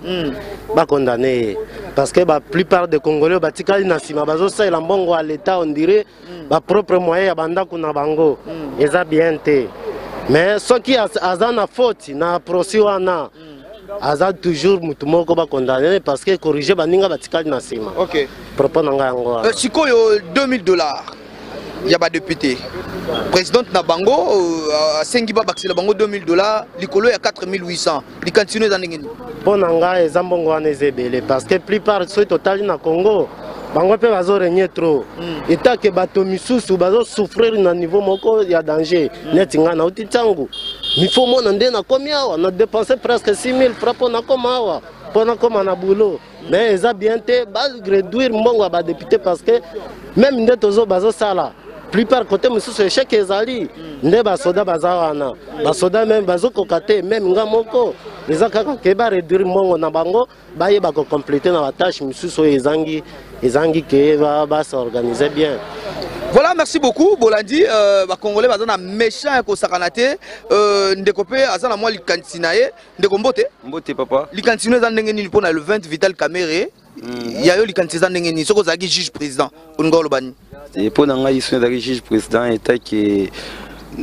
bakondamner ye, parce que ba plupart de Congolais batikali na nsima, bazosalela mbongo ya l'État, on dirait bapropre moyen ya bandako na bango. Eza bien te. Mais soki aza na faute na procès wana, aza toujours mutu moko bakondamner, parce que corrige baninga batikali na nsima. Propos na ngai yango wana. Sikoyo 2000 $ ya badéputé, présidente na bango asengi babakisela bango 2000 $ likolo ya 4800. Likanisi no eza ndenge nini? Mpo na ngai, eza mbongo wana eza ebele, parce que plupart soki totali na Congo, bango mpe bazorégner trop, etake bato misusu bazosouffrir na niveau moko ya danger. Neti ngai nauti ntango mifo mona nde nakomi awa, na dépense presque 6000 francs mpo nakoma awa, mpo nakoma na boulot. Mais eza bien te baréduire mbongo ya badéputé, parce que même nde tozo bazosala plupart côté mosusu échec ezali nde basoda baza wana, basoda même bazokoka te. Même nga moko, eza kaka ke baréduire mbongo na bango, bayeba kocompléter na batâche mosusu oyo ezangi, ezangi ke bas'organiser bien. Voilà, merci beaucoup. Bolandi, bacongolais baza na méchant ya kosakana te. Ndeko mpe aza na mwa likanisi na ye. Ndeko, mbote. Mbote, papa. Likanisi no eza ndenge nini mpona le 20, Vital Kamerhe? Ya yo likanisi eza ndenge nini soki ozalaki juge président, olinga oloba nini? Mpo na ngai, soki ezalaki juge président, etake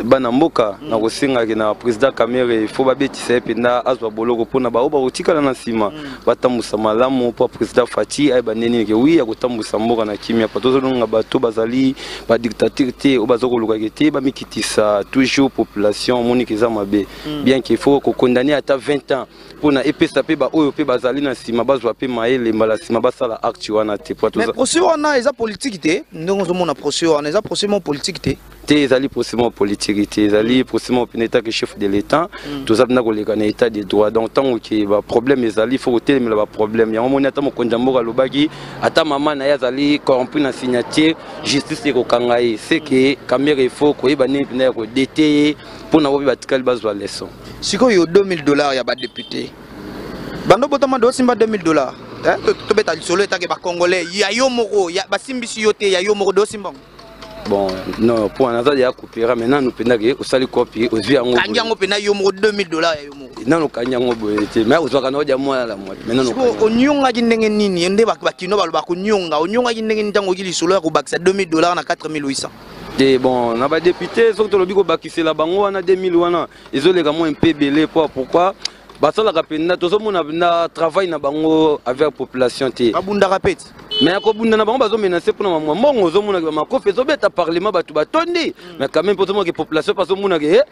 bana mboka, nakosengaki na président Kamerhe, faut babetisa ye mpenza, azwa boloko, mpona baoyo bakotikala na nsima batambusa malamu, mpo président Fatshi ayeba nde nini ke wi ya kotambusa mboka na kimia. Pa tozolonga bato bazali badictature te, oyo baza kolukaki te bamikitisa toujours population. Omoniki eza mabe. Bien ke faut kokondamner ata 20 ans, mpona epesa mpe baoyo mpe bazali na nsima bazwa mpe mayele, mbala nsima basala acte wana te. Mais procès wana eza politique te? Ndenge ozomona procès wana, eza procès mo politique te? Te, ezali procès moko politique te, ezali procès moko mpena etake chef de l'État. Toza mpena koleka na état de droit, donc ntango ke baproblème ezali, faut kotelemela baproblème yango. Moni ata mokonzi ya mboka alobaki, ata mama na ye azali corrompu na signature, justice ekokanga ye. C'est que Kamerhe, faut koyeba nini mpena ya kodete ye, mpona bo mpe batikali bazwa leçon. Sikoyo 2000 $ ya badéputé, bando botama nde osimba 2000 $, tobeta lisolo etake bacongolais, ya yo moko basimbisi yo te, ya yo moko de osimba? Bon, non, mpo naza deya coopéra, mais nanu mpendake osali kopi, ozwi yango. Kangi yango mpena yo moko, 2000 $ ya yo moko. Nanu kangi yango boye te, mais ozwaka na odia mwana la moto, mais nanu. Onyongaki ndenge nini? Nde bakino baloba konyonga. Onyongaki ndenge nini ntango oki lisolo ya kobakisa 2000 $ na 4800? Te, bon, na badéputé, soki tolobi kobakisela bango wana 2000 wana, ezoleka mwa mpe ebele. Po pourquoi basalaka mpenza, tozomona mpenza travail na bango avec population te. Babundaka pe ti. Mais ya kobunda na bango, bazomenacer mpona mamwa mbongo. Ozomonaka bamakofi ezobeta parlement, bato batondi, mais quand même mpo ozomonaka population mpe azomonaka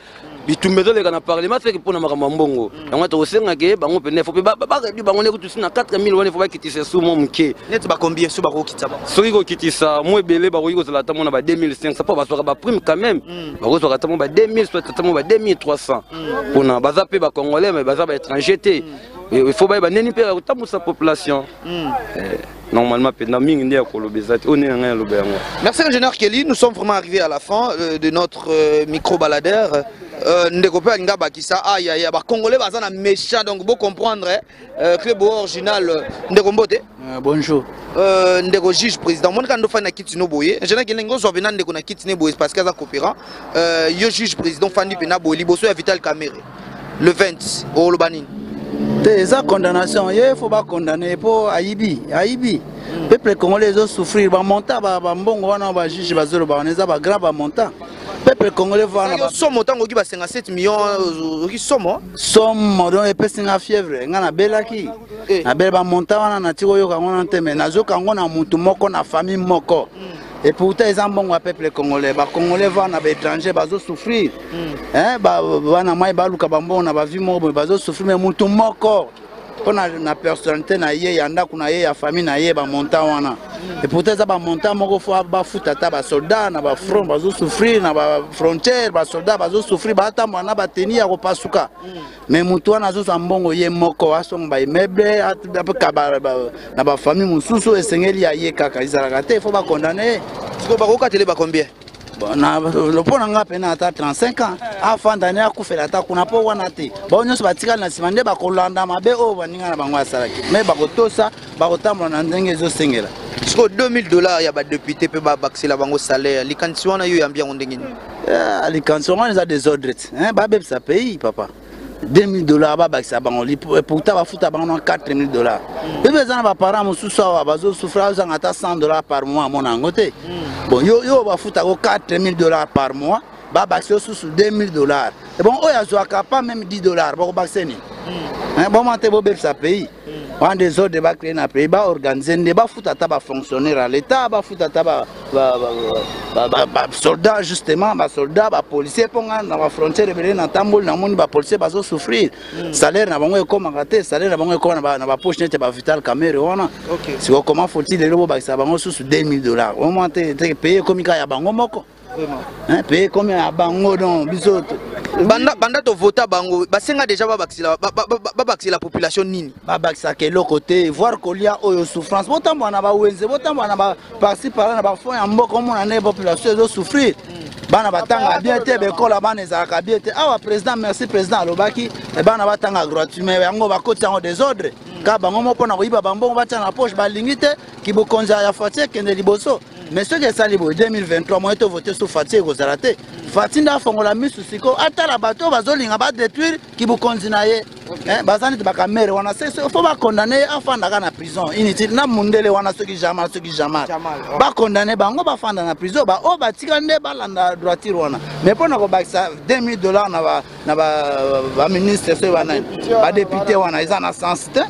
bitumba ezoleka na parlement, seke mpona makambo ya mbongo yango. Tokosengaka bango mpenza, faut mpe baréduire bango nde kutu si na 4000 wana, faut bakitisa su mwa moke. Neti bacombien so bakokitisa bango? Soki kokitisa mwa ebele, bakoki kozala ata mona ba 2500, mpo bazwaka baprime quand même. Bakozwaka ata mwa ba 2000, soit ata mwa ba 2300, mpona baza mpe bacongolais, mais baza baétranger te. Il faut bayeba ndeni mpe ya kotambusa population. Normalement mpenza mingi nde ya koloba eza te, oyo nde na ngai naloba yango. Merci, ingénieur Kelly. Nous sommes vraiment arrivés à la fin de notre micro-baladeur. Ndeko mpe alingi abakisa ayaya bacongolais baza na méchant, donc bocomprendre club original. Ndeko, mbote. Bonjour. Ndeko juge président, omoni kaka ndofandi na kiti no boye, général ndenge ozwa mpena ndeko na kiti ne boye parce que aza coopérant. Yo juge président, fandi mpena boye liboso ya Vital Kamerhe le 20, oloba nini? Te, eza condamnation. Ye faut bacondamner mpo ayibi, ayibi. Peuple congolais ezosouffrir. Bamontant, bambongo wana bajuge bazoloba wana eza bagrand bamontant. Peuple congolais wana somo, ntango oki basenga 7 millions, oki somo. Somo, donc epesi nga fièvre. Nga nabelaki, nabela. Bamontant wana nati koyoka yango wana te, mais nazoka yango na mutu moko, na famille moko, et pourtant eza mbongo ya peuple congolais. Bacongolais vana baétranger bazosouffrir, bana mai baluka bambongo na bavie moko boye, bazosouffrir. Mais mutu moko, mpo na personnalité na ye, ya ndako na ye, ya famille na ye, bamontant wana, et pourtant eza bamontant moko faut bafuta ata basoldat na bafront bazosouffrir, na bafrontière basoldat bazosouffrir, batambola na bateni ya kopasuka. Mais motu wana azozwa mbongo ye moko, asonga baimmeuble na bafamille mosusu, esengeli ya ye kaka. Ezalaka te, faut bacondamner ye. Sikoyo bakokatele bacombien? Mpo na nga pena ata 35 ans, afanda ne akufela ata kuna, mpo wana te bao nyonso batikali na nsima nde bakolanda mabe oyo baninga na bango asalaki, me bakotosa, bakotambola na ndenge ezosengela. Sikoyo 2000 $ ya badéputé mpe babakisela bango salaire, likanisi wana yo yambi yango ndenge nini? Likanisi wana eza désordre te, babebisa pays, papa. 2000 $ babakisa bango, pourtant bafuta bango na 4000 $. Mpe eza na baparent mosusu awa bazosouffrir, azanga ata 100 $ par mois, amona yango te. Bon, yo bafutako 4000 $ par mois, babakisa yo susu 2000 $. Bon, oyo azwaka pas même 10 $, bakobakisa nini? Boma te, bobebisa pays wana. Désordre bacréer na pays, baorganiser nde bafuta ata bafonctionnaire ya l'état, bafuta ata basoldat, justement basoldat, bapolicier, mpo nga na bafrontière ebele natamboli, namoni bapolicier bazosouffrir, salaire na bango ekomaka te, salaire na bango ekoma na bapoche nete baVital Kamerhe wana. Siko comment faut-il lelo bobakisa bango susu 2000 $? Omoi te, pays ekomi kaka ya bango moko, pays ekomi ya bango, donc biso Banda, banda tovota bango, basenga déjà babakisela population nini? Babakisaka eloko te, voir kolia oyo souffrance. Botambola na bawenze, botambola na baparci par na bafond ya mboka, omona ndenge population ezosouffrir. Bana batanga bien te, bekola bana ezalaka bien te awa. Président, merci président, alobaki bana batanga gratuit, mais yango bakoti yango désordre kaka bango moko mpona koyiba bambongo, batia na poche. Balingi te kibokonzi ya Fatshi ekende liboso. Mais soki esali boye, 2023 moye tovote so Fatshi ekozala te. Fatshi nde afongola misu sikoyo, atala bato oyo bazolinga badétruire kibokonzi na ye. Baza neti baKamerhe wana, faut bacondamner ye, afandaka na prison inutile na mundele wana, soki Jamal, soki Jamal, bacondamner bango, bafanda na prison. Baoyo batika nde balanda droiture wana. Mais mpo na kobakisa 2000 $ na baministre, soki banani, badéputé wana, eza na sens te,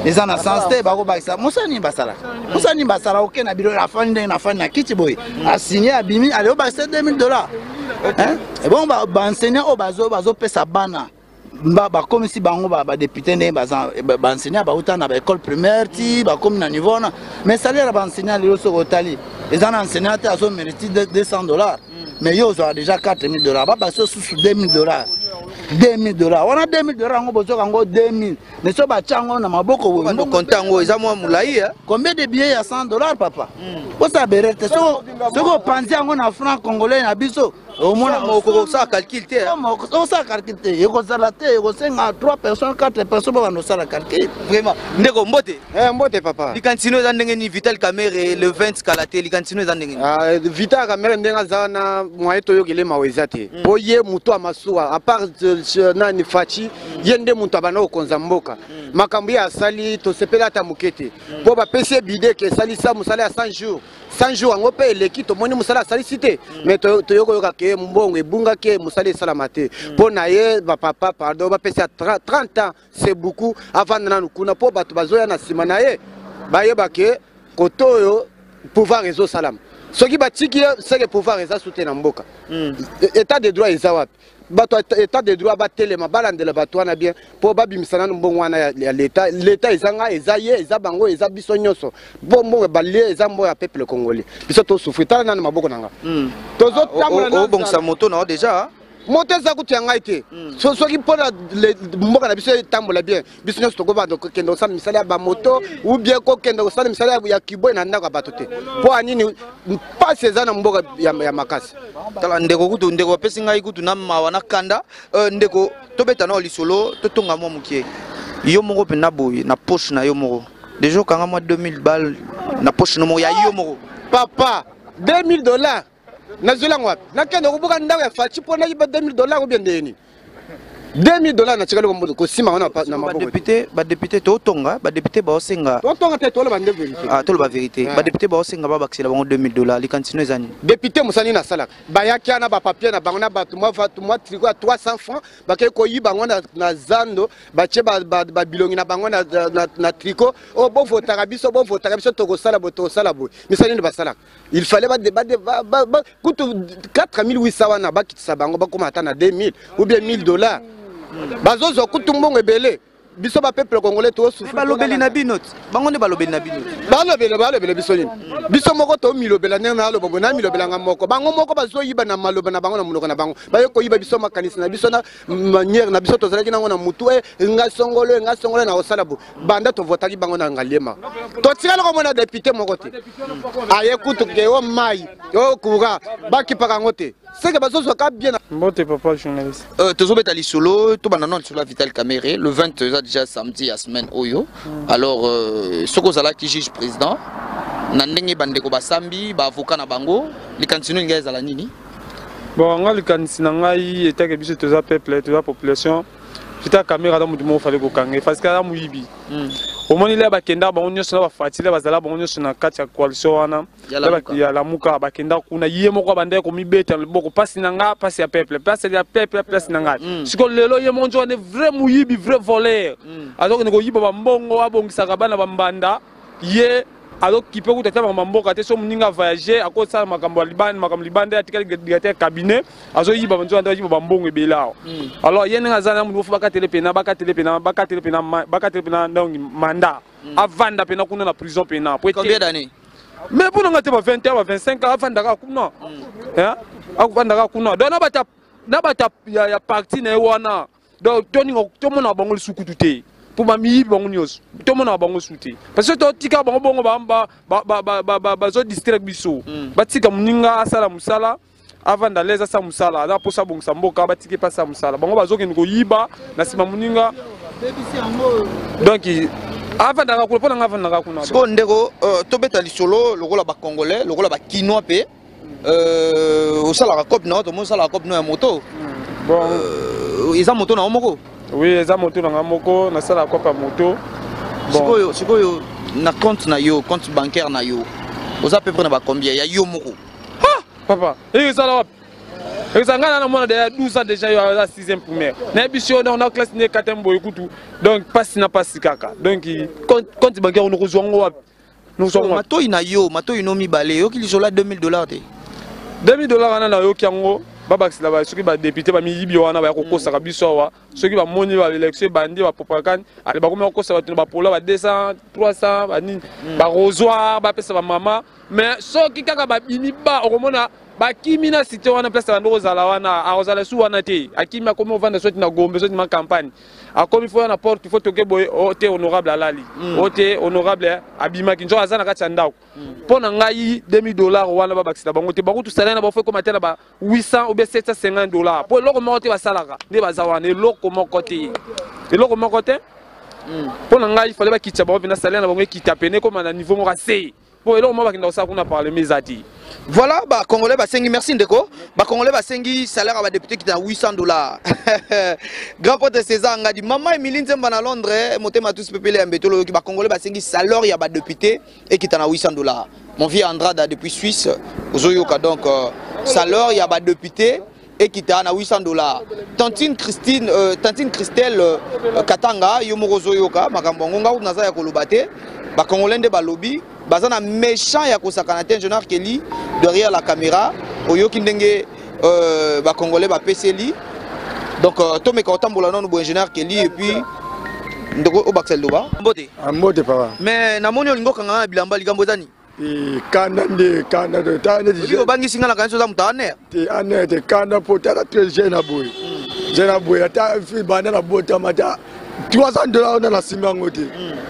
eza na sens te. Bakobakisa mosala nini? Basalaka mosala nini? Basala oke na biro, afandi ndenge nafandi na kiti boye, asigné, abimi, ale obakisa 2000 $. Bon, baenseignant oyo bazopesa bana, bakomisi bango badéputé, ndenge baenseignant bauta na baécole primaire ti bakomi na niveau wana. Mais salaire ya baenseignant lelo, soki otali, eza na enseignant te azomérite 200 $. Mais yo ozwaka déjà 4000 $, babakisi osusu 2000 $. 2000 $ wana, 2000 $ yango bozoka yango 2000, mais so batya yango na maboko. Compte yango eza mwa molai. Combien de billets ya 100 $, papa? Osala berere te. Soki opanzi yango na franc congolais na biso, omona osala calcul te. Osala calcul te, ekozala te, ekosenga 3 personnes, 4 personnes mpo banda osala calcul. Vraiment, ndeko, mbote. Mbote, papa. Likanisi eza ndenge nini? Vital Kamerhe le 20, kala te, likanisi eza ndenge nini? Vital Kamerhe, ndenge aza wana, moye toyokele mawa eza te, mpo ye moto ya masuwa, à part nani, Fatshi, ye nde moto abanda kokonza mboka. Makambo ye asali, tosepeli ata moke te, mpo bapesi ye bideke esalisa mosala ya 100 jours. 100 jours yango mpe eleki, tomoni mosala asalisi te. Mais toyokoyoka ke mbongo ebungaki, mosala esalama te. Mpo na ye, bapapa, pardon, bapesi ya 30 ans, c'est beaucoup. Avanda nanu kuna mpo bato bazoya na nsima na ye bayeba ke kote oyo pouvoir ezosalama. Soki batiki ye, seke pouvoir eza su te na mboka. État de droit eza wapi? Bato état de droit batelema, balandela bato wana bien, mpo babimisa nanu mbongo wana ya leta. Leta eza ngai, eza ye, eza bango, eza biso nyonso, mpo mbongo balie eza mbongo ya peuple congolais. Biso tosouffrir, tala nanu maboko na nga, tozotambola. Obongisa moto na yo déjà. Moto eza kutu ya ngai te. Soki mpona mboka na biso etambola bien, biso nyonso tokobanda kokende kosala misala ya bamoto ou bien kokende kosala misala ya kiboye na ndako ya bato te. Mpo ya nini mpasi eza na mboka ya makasi. Tala ndeko, kutu ndeko apesi ngai kutu na mawa na kanda. Ndeko, tobeta nao lisolo, totonga mwa mokie. Yo moko mpenza boye na poche na yo moko, deja okanga mwa 2000 bal na poche no moko ya yo moko? Papa, 2000 $, nazweli yango wapi? Nakende kobuka ndako ya Fatshi mpo nayiba 2000 $ obie ndenge nini? 2000 $, natikali kosimba yango na maboko te. Badéputé, badéputé, totonga badéputé baosenga. Totonga te, toloba nde vérité. Ah, toloba vérité. Ah. Badéputé baosenga babakisela bango 2000 $. Likanisi no eza nini? Député mosala nini asalaka? Bayaki wana bapapier na bango na bato mwa tricot ya 300 francs, bakei koyiba yango na zando, batie babilongi na bango na tricot oyo: "Bovotaka biso, bovotaka biso, tokosala boye, tokosala boye." Misala nini basalaka? Il fallait kutu 4800 wana bakitisa bango, bakóma ata na 2000 ou bien 1000 $. Bazozwa kutu mbongo ebele, biso bapeuple congolais tozosouffrir. Balobeli na bino ti, bango nde balobeli na bino ti. Balobela biso nini? Biso moko tomilobela ndenge naloba boye, namilobelanga moko. Bango moko bazoyiba na maloba na bango, na monoko na bango. Baye koyiba biso makanisi na biso na manière na biso tozalaki nango na mutu. E nga songolo, e nga songolo na kosala bo. Banda tovotaki bango na Ngaliema, totikali komona député moko te aye kutu ke o mai o courant bakipaka yango te, seke bazozwaka bien. Mbote, papa journaliste. Tozobeta lisolo, tobanda nano lisolo ya Vital Kamerhe. Le 20 eza déjà samedi ya semaine oyo. Alors soki ozalaki juge président, na ndenge bandeko basambi, baavocat na bango, likanisi no elingai ezala nini? Bon, nga likanisi na ngai etake, biso toza peuple, toza population. Vital Kamerhe aza motu moko fale kokanga ye parce que aza moyibi. Omoni le bakenda bango nyonso na bafati, le bazala bango nyonso na kati ya coalition wana Ya Lamuka. Ya Lamuka. Bakenda kuna, ye moko abandaki komibeta loboko: "Pasi na nga, pasi ya peuple, pasi ya peuple, pasi na ngai." Sikoyo lelo ye moko nzoka nde vrai moyibi, vrai voleur. Azokende koyiba bambongo abongisaka bana bambanda. Ye azokipe kuta ata makambo ya mboka te. So moninga voyage, akosala makambo ya libanda, makambo libanda, atikali directeur ya cabinet, azoyiba nzoka nde ayiba bambongo ebele awa. Alors ye ndenge aza na motu, fo bakatele pena, bakatele pena, bakatele pena, bakatele pena. Donc mandat, avanda pena kuna na prison pena. Po ete- Combien d'années? Mais mpo na nga te, ba 20 ans, ba 25 ans, avandaka kuna. Hein? Avandaka kuna. Donc na bato ya parti na ye wana, donc toninga tomona bango lisusu kutu te, mpo bamiyibi bango nyonso, tomonaka bango su te, parce que totika bango bongo, bazodistraire biso. Batika moninga asala mosala, avanda lese, asala mosala. Aza mposa abongisa mboka, batiki mpe asala mosala. Bango bazokende koyiba na nsima moninga. Donc avandaka kuna, mpo na nga avandaka kuna. Sikoyo ndeko, tobeta lisolo lokola bacongolais, lokola bakinois mpe. Osalaka cope na yo, tomoni osalaka cope no ya moto. Bon. Eza moto na yo moko? Oui, eza moto na nga moko, nasalaka cope ya moto. Bon. Sikoyo na compte na yo, compte bancaire na yo, oza peu près na bacombien ya yo moko? Papa, ezala wapi? Ezala ngai na mwana deya 12 ans déjà, yo aza 6e primaire, nayebi si yo. Donc na classe ne kate boye kutu. Donc pasi na pasi kaka. Donc compte bancaire, onokozwa yango wapi? Nokozwa yango wapi? Matoi na yo, matoi no mibale yoki lisolo ya 2000 $ te? 2000 $ wana nayoki yango. Babakisela soki badéputé bamiyibi wana baya kokosaka biso awa. Soki bamoni baélection ebandi, bapropagande, ale bakomi kokosa bato na bapola ba 200, 300, banini, barosoir, bapesa bamama. Mais soki kaka babimi ba okomona bakimi na cité wana, place bando kozala wana, akozala su wana te. Akimi, akomi ovanda soki na Gombe, soki ma campagne. Akomi fo ya na porte, fo toke boye: "O te, honorable alali, o te, honorable abimaki." Nzoka aza na kati ya ndako. Mpo na ngai, 2000 $ wana babakisela bango te. Bango tosala na bafo ekoma te na ba 800 ou bien 750 $, mpo eloko moko te basalaka nde baza wana, eloko moko te, eloko moko te. Mpo na ngai, fale bakitisa bango mpena salaire na bango, ekita pene, ekoma na niveau moko ase, mpo eloko moko bakenda kosala kuna parlement eza te. Voilà, bacongolais basengi. Merci ndeko. Bacongolais basengi salaire ya badéputé kita na 800 $. Grand pote César Ngadi, mama Emilie Nzemba na Londres, motema tous pepele ya mbetolo. Oyoki, bacongolais basengi salaire ya badéputé ekita na 800 $. Mon vieux Andrada depuis Suisse, ozoyoka? Donc salaire ya badéputé ekita na 800 $. Tantine Christine, tantine Christelle, Katanga, yo moko ozoyoka makambo yango. Nga naza ya koloba te, bacongolais nde balobi. Baza na méchant ya kosakana te. Ingénieur Kelly derrière la caméra, oyoki ndenge bacongolais bapeseli. Donc tomeka kotambola nanu bo, ingénieur Kelly. Et puis ndeko, obakisa liloba. Mbote. Mbote, papa. Mais namoni olingi okanga na bilamba, likambo eza nini? Kanda nde kanda tala neti obangisi nga na kanisi oza moto aner te, aner te. Kanda mpo tala très jeune na boye, jeune na boye, ata fi banda na botama ata 300 $ wana na nsima yango te.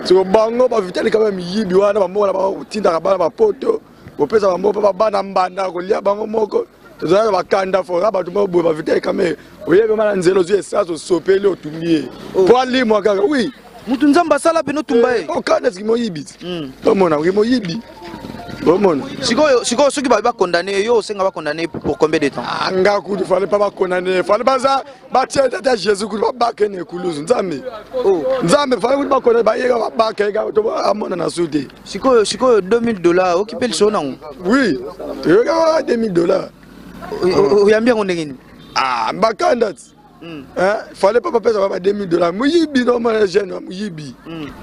Siko bango bavitali kama miyibi wana, bamoko na bango kotindaka bana bapoto, kopesa bango mpo babana mbanda kolia bango moko. Tozalaka bakanda fort bato moko boye. Bavitali kame, oyebi ma na nzela, ozwi essence, osopeli, otumbi ye mpo alimwa kaka. Oui, mutu Nzambe asala pene, otumba ye. Okanda siki moyibi, omona oki moyibi, omona. Sikoyo, sikoyo soki babi bacondamner yo, osenga bacondamner pour combien de temps? Nga kutu fale pa bacondamner, fale baza batia tata Jésus kutu babaka na ekuluzu. Nzambe, Nzambe, fale kutu bacondamner, bayeka babaka ye kaka to amona na su te. Sikoyo 2000 $ oki mpe lisolo nango? Oui, toyoka 2000 $. Oyambi yango ndenge nini? Ah, bakanda ti fallait pas bapesa ba 2000 $. Moyibi, nomona jeune moyibi,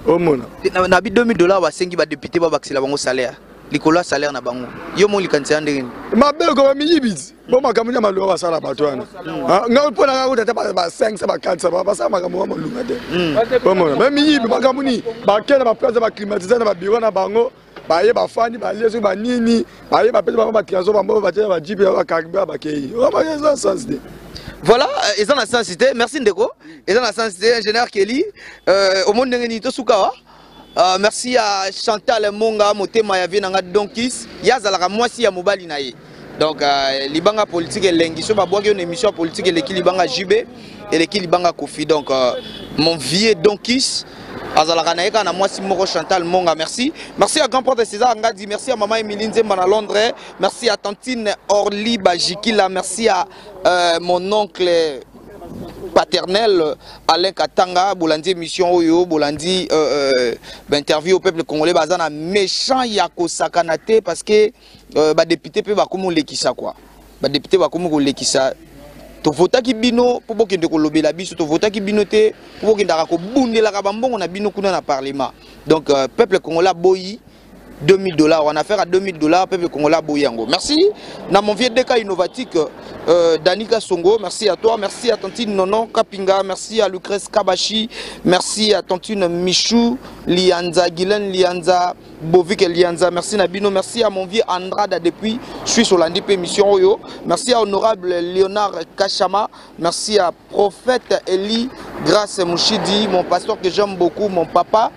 omona. Na bi 2000 $ basengi badéputé babakisela bango salaire likolo ya salaire na bango, yo mo likanisi ya ndenge nini? Mabe koma miyibi ti bo makambo nya malunga basala bato wana. Ngai mpo na ngai kuta ata ba 500, ba 400, basala makambo wa malunga te, omona. Me miyibi, makambo nini bakende baplace baclimatisé na babureau na bango, baye bafandi, balie soki banini, baye bapesi bango batransport, bango batie bajeep ya bacarburant, bakei. Eza sens te. Voilà, eza na sens te. Merci ndeko, eza na sens te. Ingénieur Kelly, omoni ndenge nini tosuka wa. Merci à Chantal Monga, motema ya vie nanga Donkis, ye azalaka mwasi ya mobali na ye. Donc libanga politique elengi so babwaki yo na émission ya politique, eleki libanga JB, eleki libanga Kofi. Donc mon vieux Donkis azalaka na ye kaka na mwasi moko, Chantal Monga. Merci, merci à grand porte César Ngadi, merci à maman Emilie Nzemba na Londres, merci à tantine Orly Bajikila, merci à mon oncle paternel Alain Katanga. Bolandi émission oyo, bolandi interview au peuple congolais, baza na méchant ya kosakana te, parce que badéputé mpe bakomi kolekisa quoi, badéputé bakomi kolekisa. Tovotaki bino mpo bokende kolobela biso, tovotaki bino te mpo bokendaka kobundelaka bambongo na bino kuna na parlement. Donc peuple congolais aboyi 2000 $. On a affaire à 2000 $, peuple congolais aboyi yango. Merci na mon vieux Deka Innovatique, Danika Songo, merci à toi, merci à tantine Nono Kapinga, merci à Lucrèce Kabashi, merci à tantine Michou Lianza, Guylaine Lianza, Bovik Lianza, merci Nabino, merci à mon vieux Andrada depuis Suisse, Hollande, mission oyo, merci à honorable Léonard Kachama, merci à prophète Eli Grâce Mouchidi, mon pasteur que j'aime beaucoup, mon papa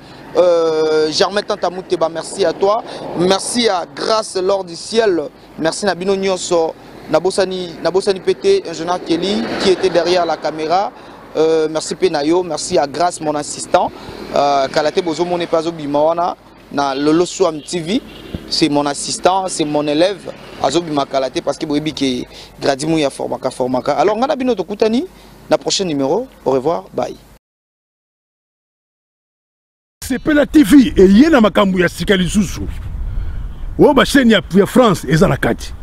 Germain Tantamouteba, merci à toi. Merci à Grâce Lord du Ciel. Merci Nabino Nyonso. Nabosani, Nabosani PT, ingénieur Kelly, qui était derrière la caméra. Merci Penayo, merci à Grâce, mon assistant. Kalate Bozo Monepazo Bimawana, na Lolo Swam TV. C'est mon assistant, c'est mon élève. Azo Bimakalate, parce que Boyebi qui Gradimu ya formaka formaka. Alors, ngana bino tokutani, na prochain numéro. Au revoir, bye. Sepela TV eye na makambo ya sika lisusu oyo. Bachaîne ya France eza na kati,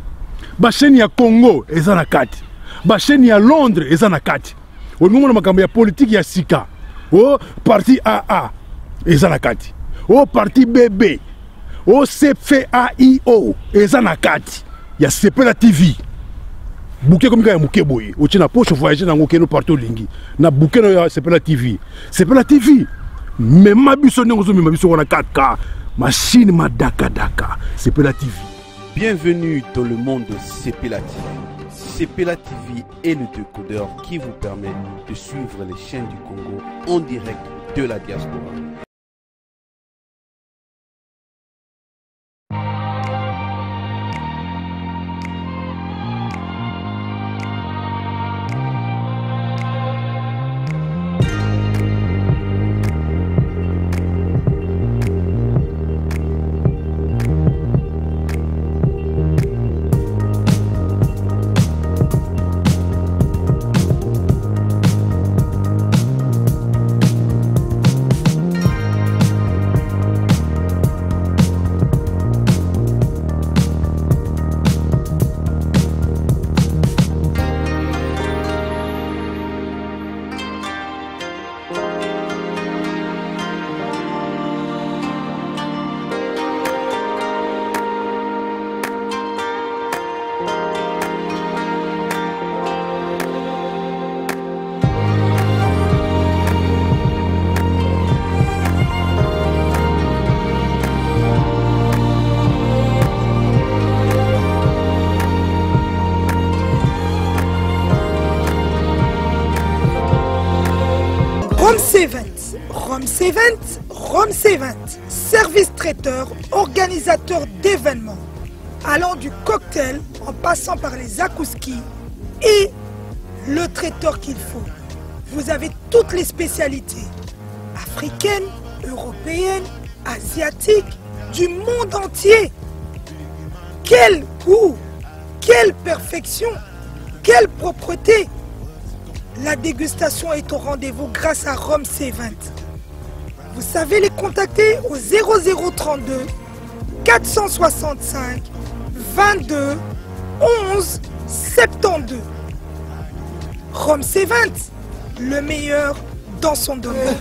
bachaîne ya Congo eza na kati, bachaîne ya Londres eza na kati. Olingi omona makambo ya politike ya sika, o parti AA eza na kati, o parti BB, o CFAIO eza na kati ya Sepela TV. Bouquet komi kaka ya moke boye, otie na poche, voyage nango, okende partout olingi na bouquet na yo ya Sepela TV. Sepela TV, mema biso ndenge ozomema biso wana kaka machine madakadaka. Sepela TV. Bienvenue dans le monde de Sepela TV. Sepela TV est le décodeur qui vous permet de suivre les chaînes du Congo en direct de la diaspora. Rome 7, Rome 7, Rome 7, service traiteur, organisateur d'événements, allant du cocktail en passant par les zakouskis et le traiteur qu'il faut. Vous avez toutes les spécialités africaines, européennes, asiatiques, du monde entier. Quel goût, quelle perfection, quelle propreté. La dégustation est au rendez-vous grâce à Rome C20. Vous savez les contacter au 0032 465 22 11 72. Rome C20, le meilleur dans son domaine.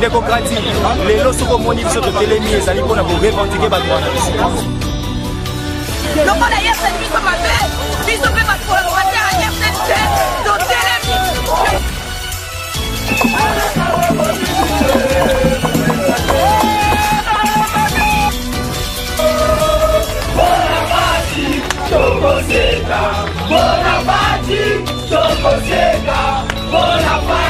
Ndeko Gradi, lelo soki omoni biso totelemi ezali mpo na korevendike bato wana biso. Lokola yesu biso mabe, biso mpe bakolaborateur ya RTNC totelemi. Tokoseka, bona pati, tokoseka, bona pati.